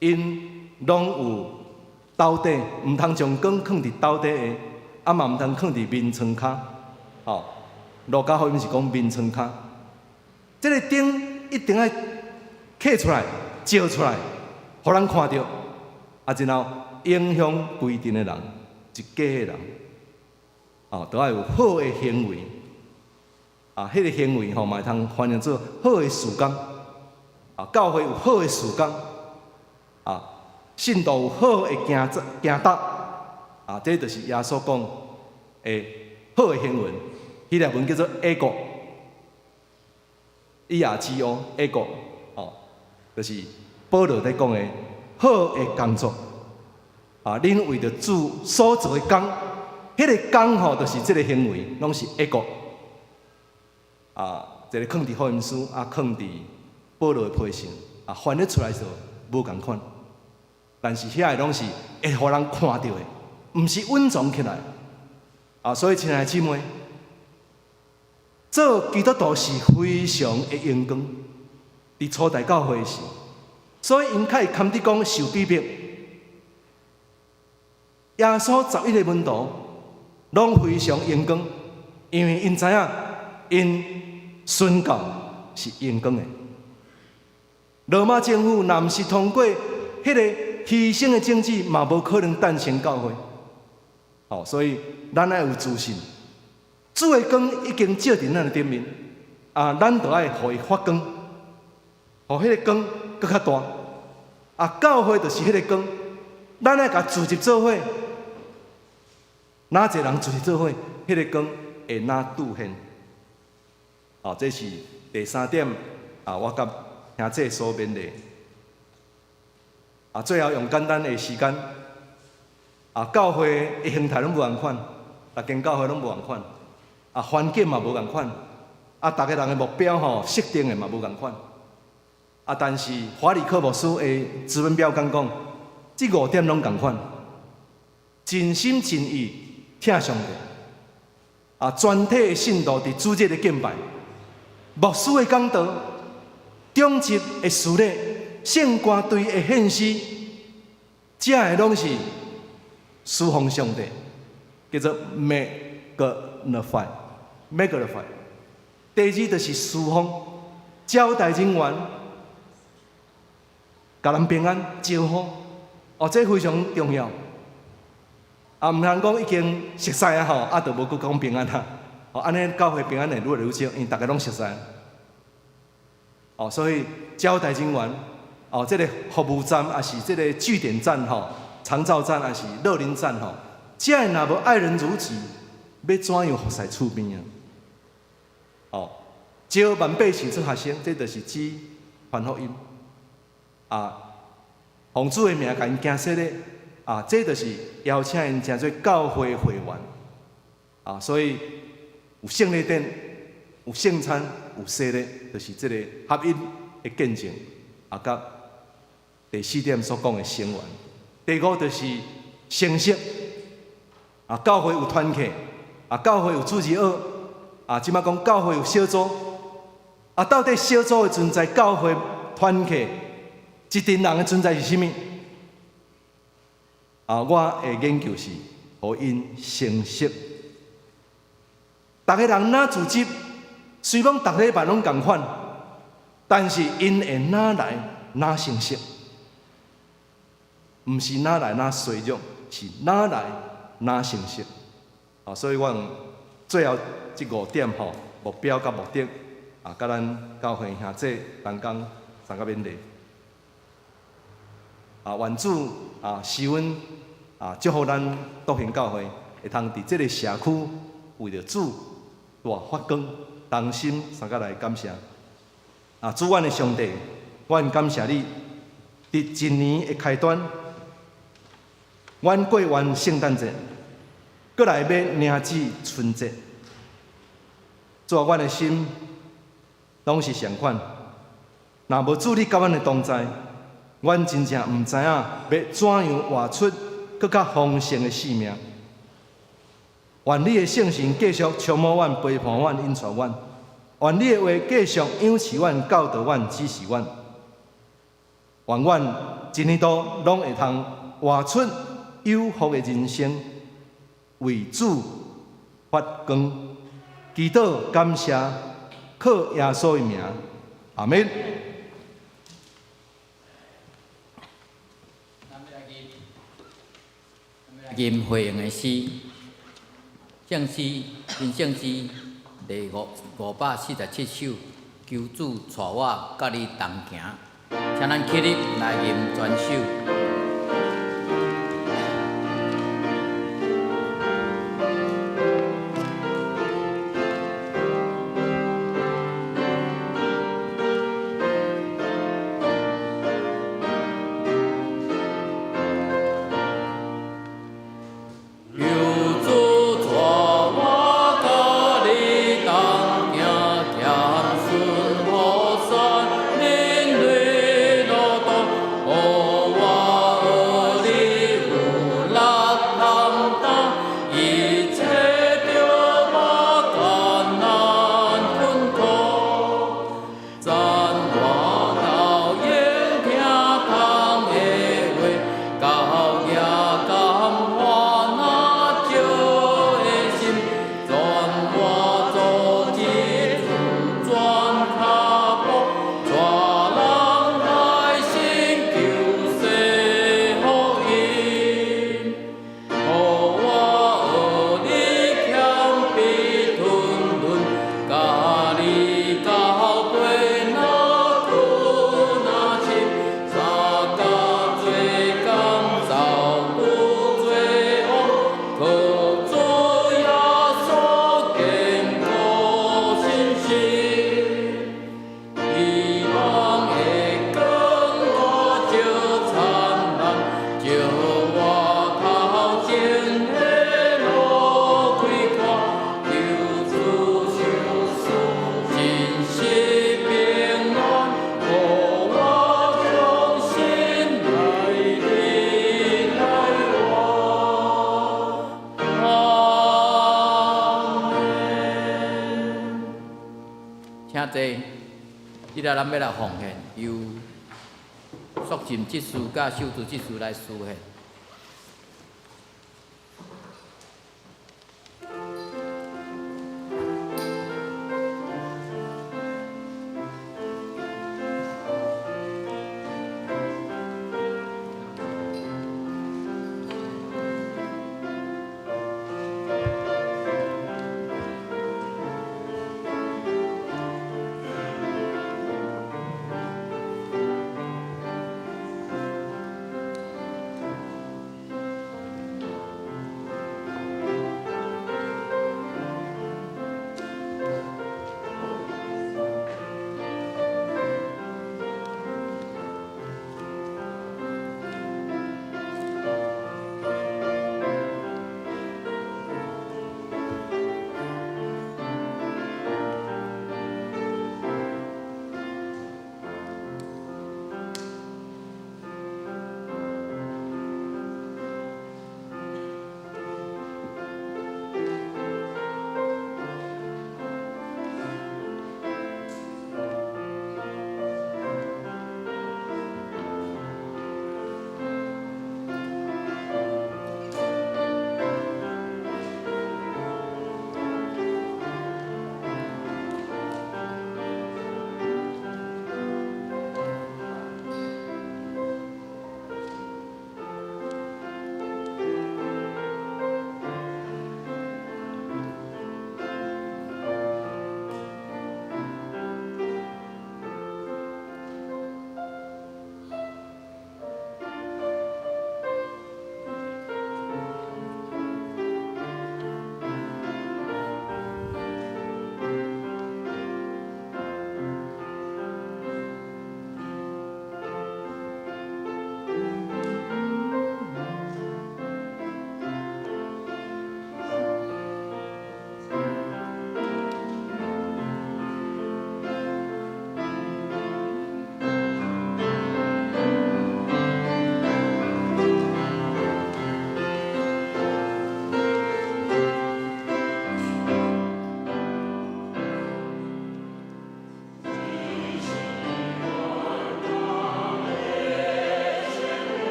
Speaker 5: ，𪜶攏有斗底，毋通將光囥佇斗底下，啊嘛毋通囥佇眠床跤。吼，路加福音是講眠床跤。這个燈一定愛啟出來，照出來，予人看著。啊，然後影響規陣的人，一家的人，哦，都愛有好的行為。啊，彼个行為吼，嘛會通翻譯做好的事工。啊，教會有好的事工，啊，信徒有好的行行踏。啊，這就是耶穌講的好的行為。希臘文叫做 ἔργο，E R G O，ἔργο，哦，就是保羅佇講的好的工作。啊，恁為著主所做的工，彼个工吼，就是這个行為，攏是 ἔργο。啊，一个囥佇福音書，啊，囥佇保羅的批信，啊，翻譯出來時無仝款，但是遐个攏是會予人看著的，毋是隱藏起來。啊，所以親愛的姊妹，做基督徒是非常的榮光，佇初代教會時，所以𪜶較會堪得講受逼迫。耶穌十一个門徒攏非常榮光，因為𪜶知影𪜶宣教是榮光的。羅馬政府若毋是通過彼个犧牲的政治，嘛無可能誕生教會。好，所以咱愛有自信，主的光已經照佇咱的頂面，啊，咱就愛予伊發光，予彼个光閣較大。啊，教會就是彼个光，咱愛共聚集做伙，若濟人聚集做伙，彼个光會若拄現。哦，這是第三點啊，我佮兄姊所勉勵。啊，最後用簡單的時間，啊，教會的形態攏無仝款，逐間教會攏無仝款，啊，環境嘛無仝款，啊，逐个人的目標吼設定的嘛無仝款。啊，但是華理克牧師的資本表講講，這五點攏仝款，盡心盡意疼上帝，啊，全體的信徒佇主日的敬拜，牧師的講道，長執的司禮，聖歌隊的獻詩，這个攏是事奉上帝，叫做 magnify，magnify。第二就是事奉招待人員，共人平安招呼，哦，這非常重要。啊，毋通講已經熟似啊吼，啊，就無閣講平安啊。哦，按呢教會平安會愈來愈少，因為逐家攏熟似。哦，所以招待人員，哦，這个服務站，抑是這个據點站吼，長照站，抑是樂齡站吼，這个若無愛人如己，欲怎樣服侍厝邊啊？哦，招萬百姓做學生，這就是指傳福音。啊，奉主的名共𪜶行洗禮，啊，這就是邀請𪜶成做教會會員。啊，所以有聖禮典，有聖餐，有洗禮，就是這个合一的見證，啊，佮第四點所講的成員。第五就是成熟。啊，教會有團契，啊，教會有主日學，啊，這擺講教會有小組。啊，到底小組的存在，教會團契，一群人的存在是啥物？啊，我的研究是，予𪜶成熟。逐个人若組織，雖講逐禮拜攏仝款，但是𪜶會哪來哪成熟？毋是哪來哪衰弱，是哪來哪成熟。啊，所以我用最後這五點吼，目標佮目的，啊，佮咱教會兄弟同工相佮勉勵。啊，願主啊，賜阮啊，祝福咱篤興教會會通佇這个社區為著主大發光，同心相佮來感謝。啊，主阮的上帝，阮感謝你，佇一年的開端，阮過完聖誕節，閣來欲迎接春節。主啊，阮的心攏是相款，若無主你佮阮的同在，阮真正毋知影欲怎樣活出閣較豐盛的生命。願你的聖神繼續充滿阮、陪伴阮、引帶阮。願你的話繼續養飼阮、教導阮、指示阮。願阮一年度攏會通活出有福的人生，為主發光。祈禱感謝，靠耶穌的名，阿們。
Speaker 4: 吟回應的詩，聖詩，真聖詩第547首，求主帶我佮你同行，請咱起立來吟全首。求主帶我佮你同行，謙遜和善，忍耐勞動，予我學你有力擔當，一切著無艱難困苦，讚我斗用聽通的話，交業甘歡若少的心，全我組織自轉跤步，帶人來信救世福音。予我學你謙卑吞忍，佮你交陪若苦若深，相佮做工走拄做王，靠主耶穌堅固信心。希望的光顧照燦爛，照我頭前的路開闊，求主賞賜真實平安，予我重新來日來活。阿們。請坐，這下咱欲來奉獻，由肅靜執事佮秀珠執事來司獻。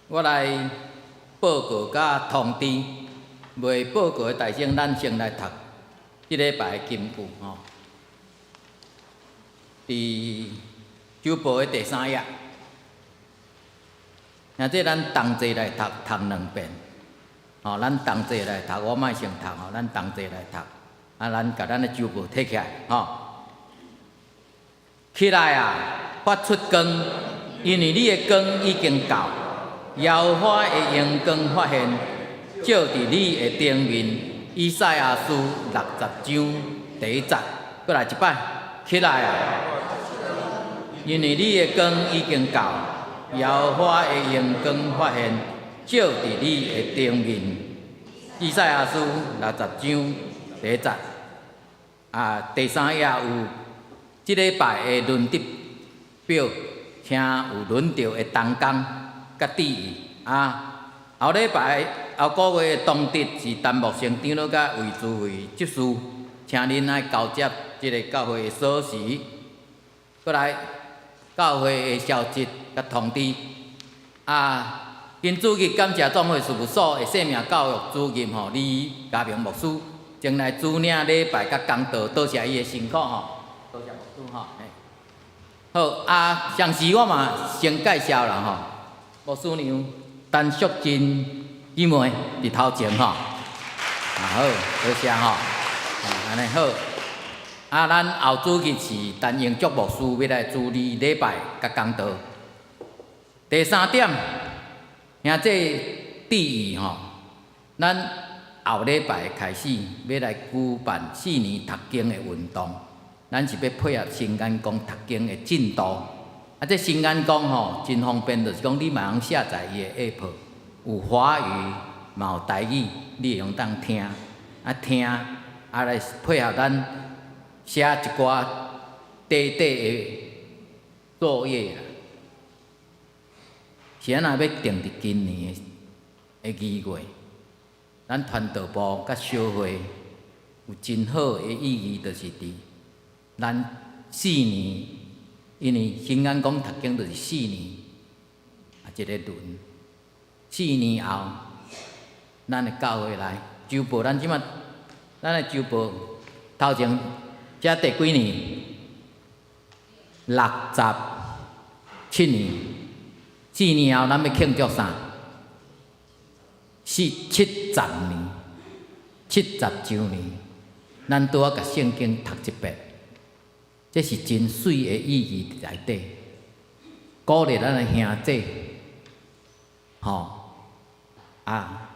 Speaker 4: 我來報告佮通知，未報告的大聲，咱先來讀這禮拜的金句吼。佇週報的第三頁，兄弟咱同齊來讀，讀兩遍。吼，咱同齊來讀，我莫先讀吼，咱同齊來讀。啊，咱共咱的週報提起來，吼。起來啊，發出光，因為你的光已經到，耶和華的榮光發現，照佇你的頂面。以賽亞書六十章第一節，閣來一擺，起來啊！因為你的光已經到，耶和華的榮光發現，照佇你的頂面。以賽亞書六十章第一節。啊，第三頁有這禮拜的輪值表，請有輪著的同工佮注意。啊，後禮拜後個月的當值是陳木成長老佮魏珠慧執事，請恁愛交接這个教會的鎖匙。閣來教會的消息佮通知。啊，今主日感謝總會事務所的生命教育主任吼李家明牧師，前來主領禮拜佮講道，多謝伊的辛苦吼，多謝牧師吼。好啊，上次我嘛先介紹啦吼，牧師娘陳淑珍姊妹佇頭前吼，啊好，多謝吼，按呢好。啊，咱後主日是陳英竹牧師欲來主理禮拜佮講道。第三點，兄弟注意吼，咱後禮拜開始欲來舉辦四年讀經的運動，咱是欲配合新眼光讀經的進度。啊，這新眼光吼真方便，就是講你嘛通下載伊的 app，有華語嘛有台語，你會用當聽，啊聽，啊來配合咱寫一寡短短的作業啦。是按怎欲定佇今年的2月，咱傳道部佮小會有真好的意義，就是佇咱四年，因為新眼光讀經就是四年，啊一個輪，四年後，咱的教會來週報，咱這馬咱的週報頭前這第幾年？67年，四年後咱欲慶祝啥？四七十年，70週年，咱拄仔共聖經讀一遍，這是真媠的意義佇內底，鼓勵咱的兄弟，吼啊，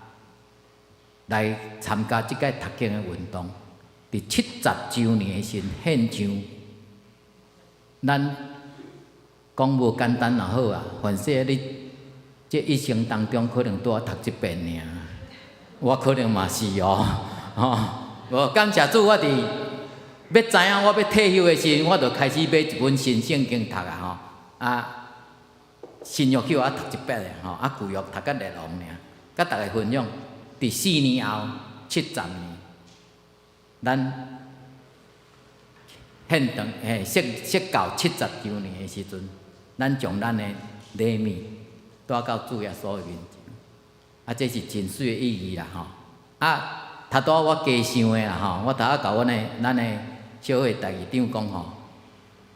Speaker 4: 來參加這個讀經的運動。佇七十週年的時陣獻上，咱講無簡單也好啊，凡勢你這一生當中可能拄仔讀一遍爾，我可能嘛是哦，吼，無感謝主，我佇欲知影我欲退休的時陣，我就開始買一本新聖經讀啊吼，啊，新約去予我讀一遍的吼，啊舊約讀甲列王爾，佮大家分享，佇四年後七十年，咱獻堂嘿設設教七十週年的時陣，咱將咱的禮物帶到主耶穌的面前，啊，這是真媠的意義啦吼。啊，頭拄仔我加想的啦吼，我頭仔共阮的咱的小會代議長講吼，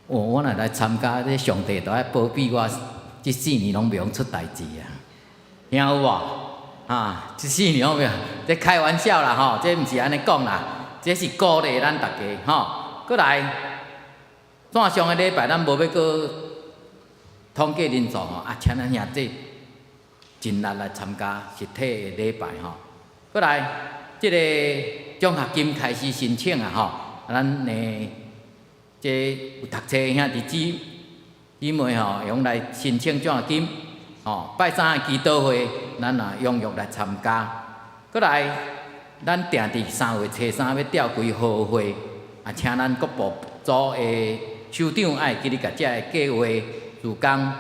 Speaker 4: 哦，我若來參加，這上帝都愛保庇我，這四年攏袂用出代誌啊，聽有無？啊，這四年攏袂，這開玩笑啦吼，這毋是按呢講啦，這是鼓勵咱大家吼。閣來，線上的禮拜咱無欲閣統計人數吼，啊，請咱兄弟盡力來參加實體的禮拜吼。閣來，這个獎學金開始申請啊吼，咱的這有讀冊的兄弟姊姊妹吼，會用來申請獎學金。吼，拜三的祈禱會，咱也踴躍來參加。閣來，咱定佇3月初3欲召開好會，啊，請咱各部組的首長愛記得共這个計劃、事工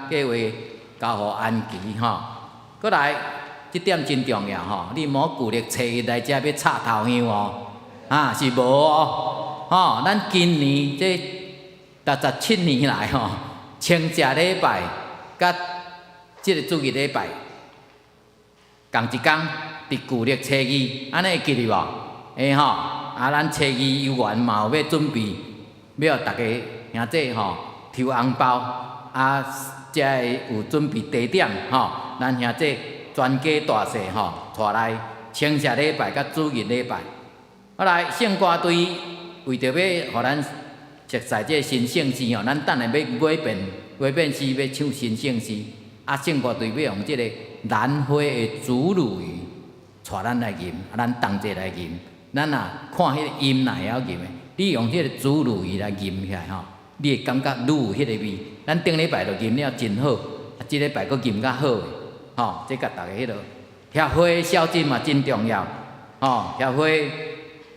Speaker 4: 計劃交予安琪吼。閣來，這點真重要吼，你莫舊曆初一來遮欲插頭香哦，啊是無哦，吼，咱今年這67年來吼，清食禮拜佮這个主日禮拜，仝一工佇舊曆初二，按呢會記得無？會吼，啊，咱初二幼園嘛有欲準備，欲予逐家兄弟吼抽紅包，啊，才會有準備茶點吼。咱兄弟全家大細吼，帶來清社禮拜佮主日禮拜。好來，聖歌隊為著欲予咱熟似這个新聖詩吼，咱等下欲改變改變詩，欲唱新聖詩。啊，聖歌隊欲用這個蘭花的祖魯語帶咱來吟，啊，咱同齊來吟。咱若看彼個音若會曉吟的，你用彼個祖魯語來吟起來吼，你會感覺愈有彼个味。咱頂禮拜就吟了真好，啊，這禮拜閣吟較好的，吼，這共逐家彼落協會消息嘛真重要，吼，協會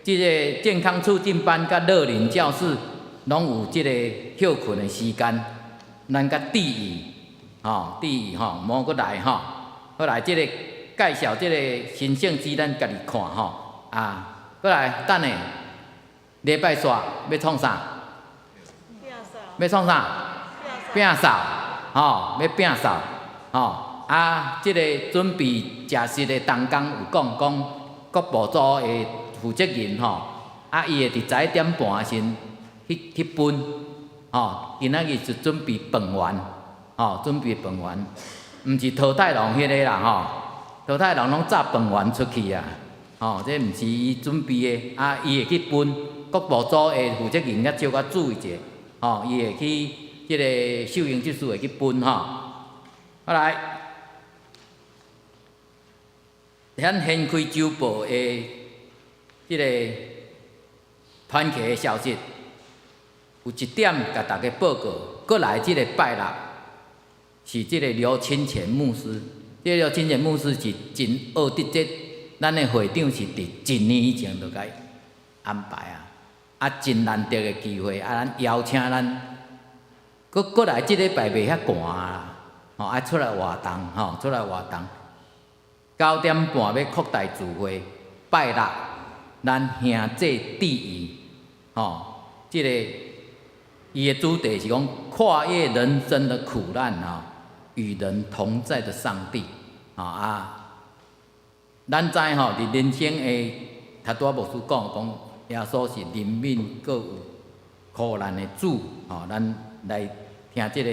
Speaker 4: 這个健康促進班佮樂齡教室攏有這个歇睏的時間，咱較注意，吼，注意吼，莫閣來吼。好來，這个介紹這个新聖詩，咱家己看吼，啊，閣來等下禮拜煞欲創啥？欲創啥？摒掃，吼，欲摒掃，吼，啊，這个準備食食的同工有講講，國部組的負責人吼，啊，伊會佇11點半的時陣去去分，吼，今仔日是準備飯圓，吼，準備飯圓，毋是桃太郎彼个啦，吼，桃太郎攏炸飯圓出去啊，吼，這毋是伊準備的，啊，伊會去分，國部組的負責人較少較注意者，吼，伊會去這个秀英執事會去分吼，好來，咱掀開週報的這个團契的消息，有一點共逐家報告，閣來這个拜六是這个劉清泉牧師，這个劉清泉牧師是真奧得這，咱的會長是佇一年以前就共伊安排啊，啊，真難得的機會，啊，咱邀請咱，閣閣來這禮拜袂遐寒啦，吼，愛出來活動，吼，出來活動。9點半欲擴大聚會，拜六咱兄弟致意，吼，這个伊的主題是講跨越人生的苦難吼，與人同在的上帝，吼啊，咱知吼，佇人生的頭拄仔牧師講講，耶穌是憐憫閣有苦難的主，吼，咱來聽這个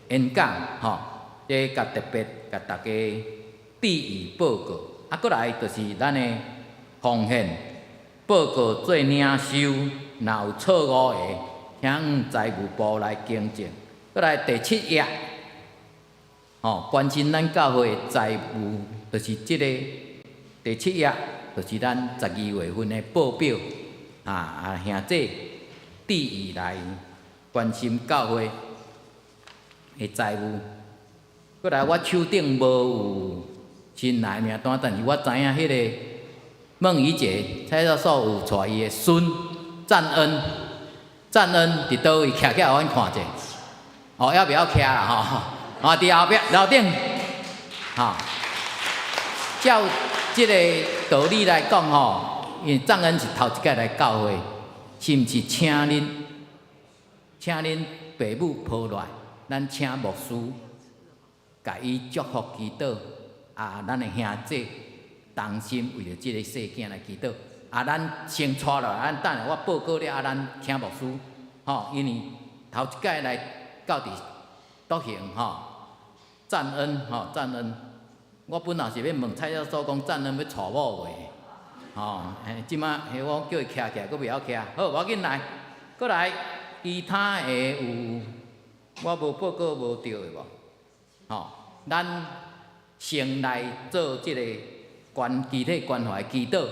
Speaker 4: 演講，吼，這共特別共逐家致意報告，啊，閣來就是咱的奉獻報告做領受，若有錯誤的，請向財務部來更正。閣來第七頁，吼，關心咱教會的財務，就是這个第七頁，就是咱12月份的報表，啊啊，兄弟致意來關心教會的財務。閣來，我手頂無有新來名單，但是我知影彼个孟怡姐蔡教授有帶伊的孫贊恩，贊恩佇佗位徛起來，予阮看者。哦，猶袂曉徛啦吼，哦，佇後壁樓頂，吼，照這个道理來講吼，因為贊恩是頭一擺來教會，是毋是請恁，請恁爸母抱來，咱請牧師，共伊祝福祈禱，啊，咱的兄弟同心為著這个細囝來祈禱。啊，咱先帶落來，咱等下我報告了，啊，咱請牧師，吼，因為頭一擺來到佇獨行吼，贊恩吼，贊恩，我本來是欲問蔡教授講贊恩欲娶某未？吼，這馬彼我叫伊徛起來，閣袂曉徛，好，無要緊來，閣來，其他的有我無報告無對的無？吼，咱先來做這个關肢體關懷祈禱，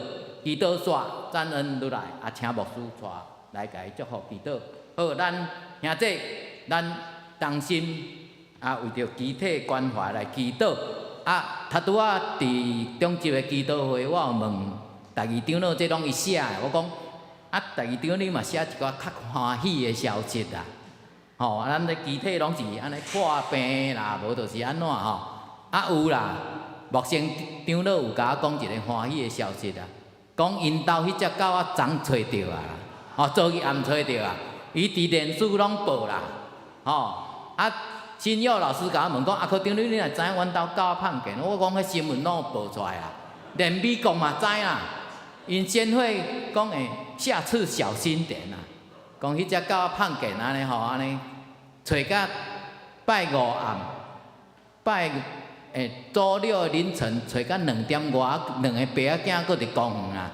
Speaker 4: 祈禱煞贊恩落來，啊，請牧師帶來共伊祝福祈禱。好，咱兄弟，咱同心啊，為著肢體關懷來祈禱。啊，頭拄仔佇中集的祈禱會，我有問第二長老，這攏伊寫的，我講啊，第二長你嘛寫一寡較歡喜的消息啦。吼，咱這肢體攏是按呢破病啦，無就是按怎吼。啊有啦，牧師長老有共我講一个歡喜的消息啦，講𪜶兜彼隻狗仔昨揣著啊，吼，昨日暗揣著啊，伊佇臉書攏報啦，吼，啊，新佑老師共我問講，阿科長你你若知影阮兜狗放電？我講彼新聞攏有報出來啊，連美國嘛知啦。𪜶先會講會下次小心點啊，講彼隻狗放電按呢吼，按呢揣甲拜五暗，拜欸周六凌晨揣甲2點外，兩个爸仔囝閣佇公園啊，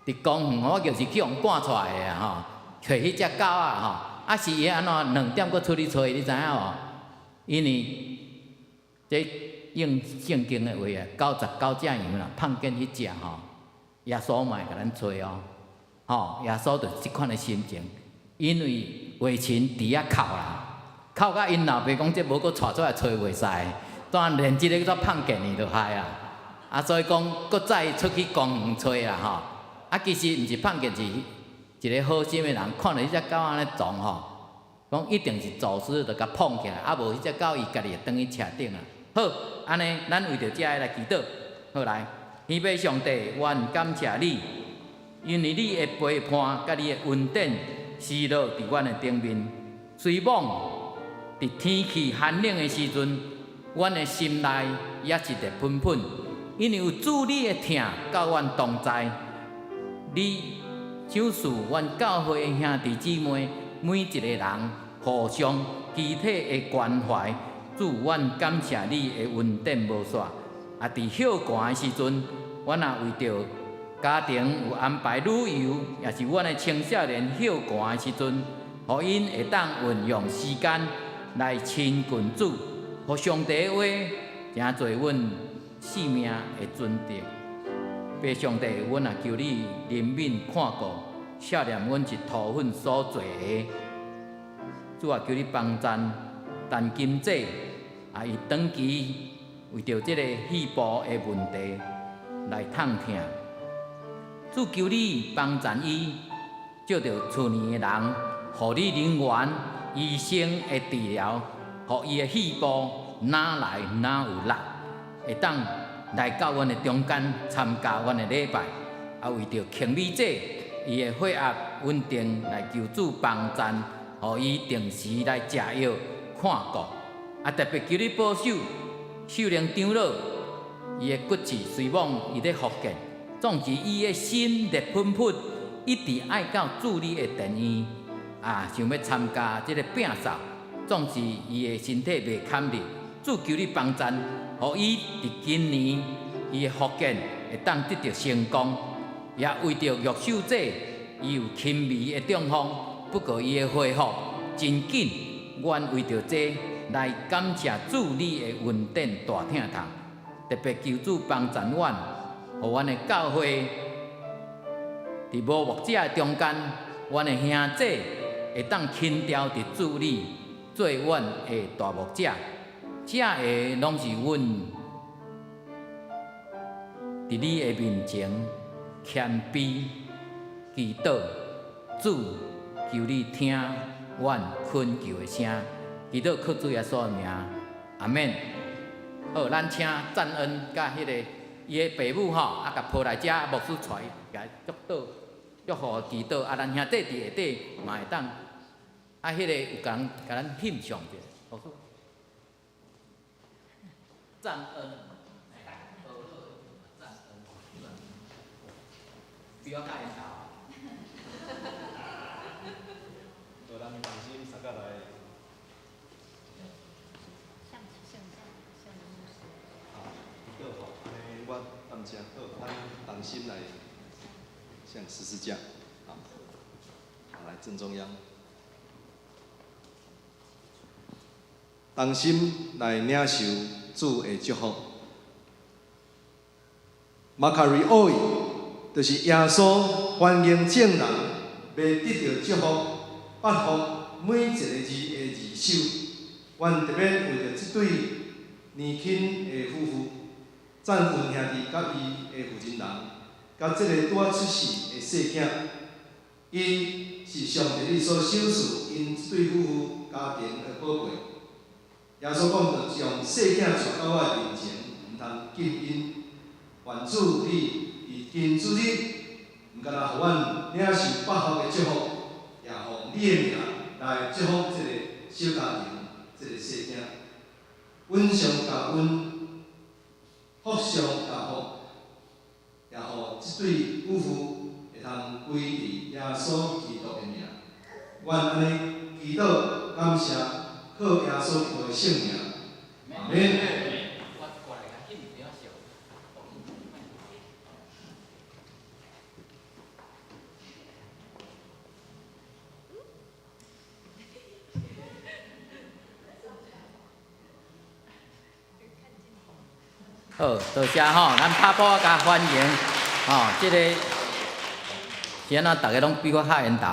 Speaker 4: 佇公園我就是去予趕出來的啊吼，揣彼隻狗啊吼，啊是伊按怎2點閣出去揣，你知影無？因為這應聖經的話啊，99隻羊啦，放見彼隻吼，耶穌嘛會共咱揣哦，吼，耶穌就是這款的心情，因為血禽佇遐哭啦，哭甲𪜶老爸講這無閣帶出來揣袂使，怎連這个做放見伊就害啊，啊所以講閣再出去公園揣啦吼，啊其實毋是放見，是一個好心的人看著彼隻狗按呢撞吼。講一定是走失，就共捧起來，啊無彼隻狗伊家己會轉去車頂啊。好，按呢，咱為著這个來祈禱。好來，天父上帝，阮感謝你，因為你的陪伴佮你的恩典施落佇阮的頂面。雖罔佇天氣寒冷的時陣，阮的心內也是熱噴噴，因為有主你的疼佮阮同在。你賞賜阮教會的兄弟姊妹每一個人互相肢體的關懷，主，阮感謝你的恩典無煞。啊，佇歇寒的時陣，阮也為著家庭有安排旅遊，也是阮的青少年歇寒的時陣，予𪜶會當運用時間來親近主，予上帝的話成做阮生命的準則。父上帝，阮也求你憐憫看顧，赦免阮是塗糞所做的。主啊，求你幫贊陳金濟，啊，伊長期為著這个肺部的問題來痛疼。主求你幫贊伊，借著厝內的人、護理人員、醫生的治療，予伊的肺部哪來哪有力，會當來到阮的中間參加阮的禮拜。啊，為著慶美姐伊的血壓穩定，來求主幫贊，予伊定時來食藥看顧。啊，特別求你保守秀玲長老，伊的骨刺雖罔伊咧復健，總之伊的心熱噴噴，一直愛到主你的殿院，啊，想欲參加這个摒掃，總之伊的身體袂堪力，主求你幫贊，予伊佇今年伊的復健會當得著成功，也為著玉秀姐，伊有輕微的中風，不過伊的恢復真緊，阮為著這來感謝主你的恩典大疼痛，特別求主幫贊阮，予阮的教會佇無牧者的中間，阮的兄弟會當輕調佇主裡做阮的大牧者，這个攏是阮佇你的面前謙卑祈禱，主求你聽阮懇求的聲，祈禱靠主耶穌的名，阿們。好，咱請贊恩佮彼个伊的爸母吼，啊，共抱來遮，牧師帶伊共祝禱、祝福祈禱，啊，咱兄弟佇下底嘛會當，啊，彼个有共共咱翕相者，牧師。贊恩，贊恩，比我較緣投。
Speaker 5: 好，咱同心三甲來。
Speaker 6: 向牧師。
Speaker 5: 啊，祈禱吼，按呢我踮遮好，咱同心來向十字架，好，好來正中央，同心來領受主的祝福。Makarioi，就是耶穌歡迎眾人欲得著祝福，八福每一個字的字首。阮特別為著這對年輕的夫婦，贊恩兄弟佮伊的負責人，佮這个拄仔出世的細囝，伊是上帝你所賞賜𪜶這對夫婦家庭的寶貝。耶穌講著將細囝帶到我的面前，毋通禁𪜶。願主你佇今主日，毋干焦予阮領受八福的祝福，也予你的名來祝福這个小家庭。這个細囝。恩上加恩，福上加福，也予這對夫婦會通歸佇耶穌基督的名。阮按呢祈禱感謝，靠耶穌基督的聖名。阿們。
Speaker 4: 好，多謝吼，咱拍鼓共歡迎吼，這個是按怎？逐家攏比我較緣投，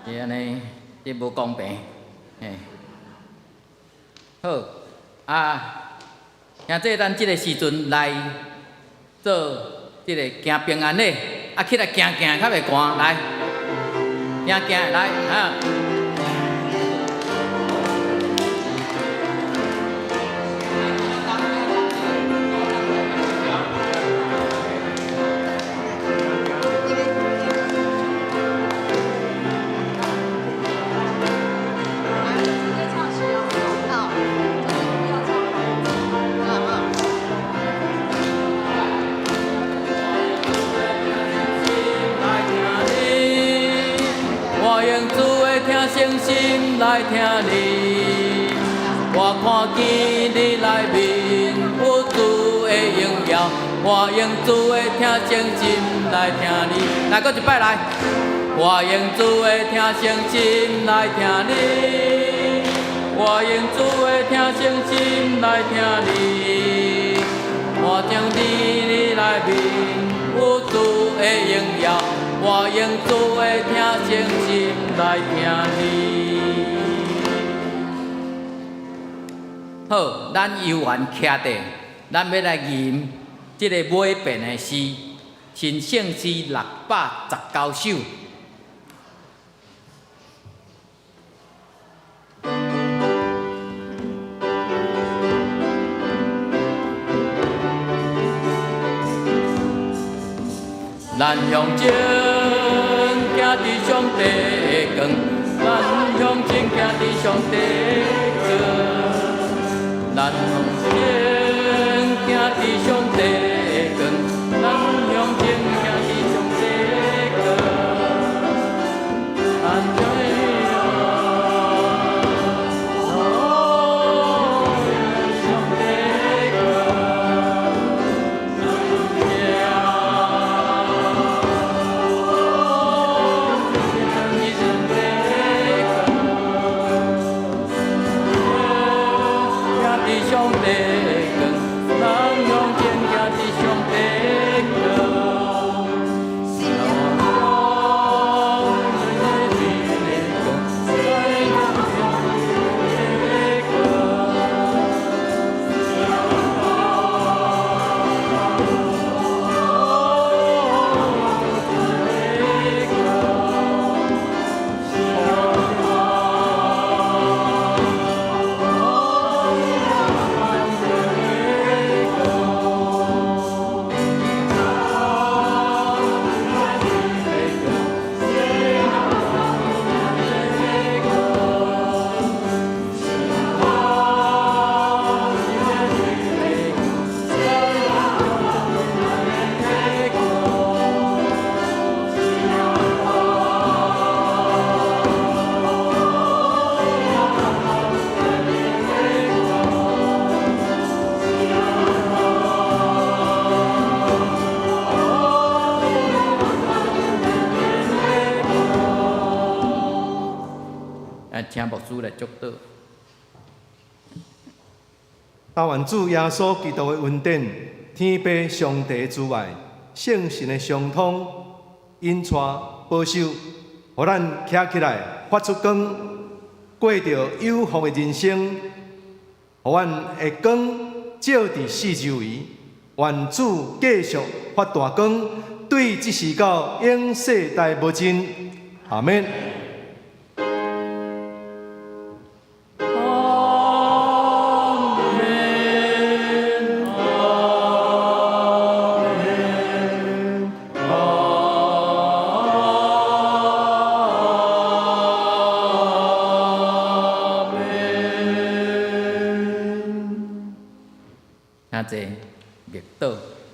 Speaker 4: 是按呢，這無公平，嘿。好，啊，兄弟，咱這个時陣來做這个行平安禮，啊，起來行行較袂寒，來，行行來，哈。我用主的疼誠心來聽你，我看見你內面有主的榮耀。我用主的疼誠心來聽你，來，閣一擺來。我用主的疼誠心來聽你，我用主的疼誠心來聽你，我將你內面有主的榮耀。我用主的疼誠心來聽你。好，咱猶原徛佇，咱欲來吟這个尾遍的詩，神聖詩619首。咱向前行佇上帝的光，咱向前行佇上帝的光，咱向前行佇上帝的光，咱向前行佇上帝的光，咱向上帝的光。行佇上帝的光，咱向前行佇上帝的光。啊，請牧師來祝禱。
Speaker 5: 但願主耶穌基督的恩典、天父上帝的慈愛、聖神的相通、引帶、保守，予咱徛起來發出光，過著有福的人生，予阮的光照佇四周圍。願主繼續發大光，對這時到永世代無盡。阿們。
Speaker 4: 阿們。兄弟默禱。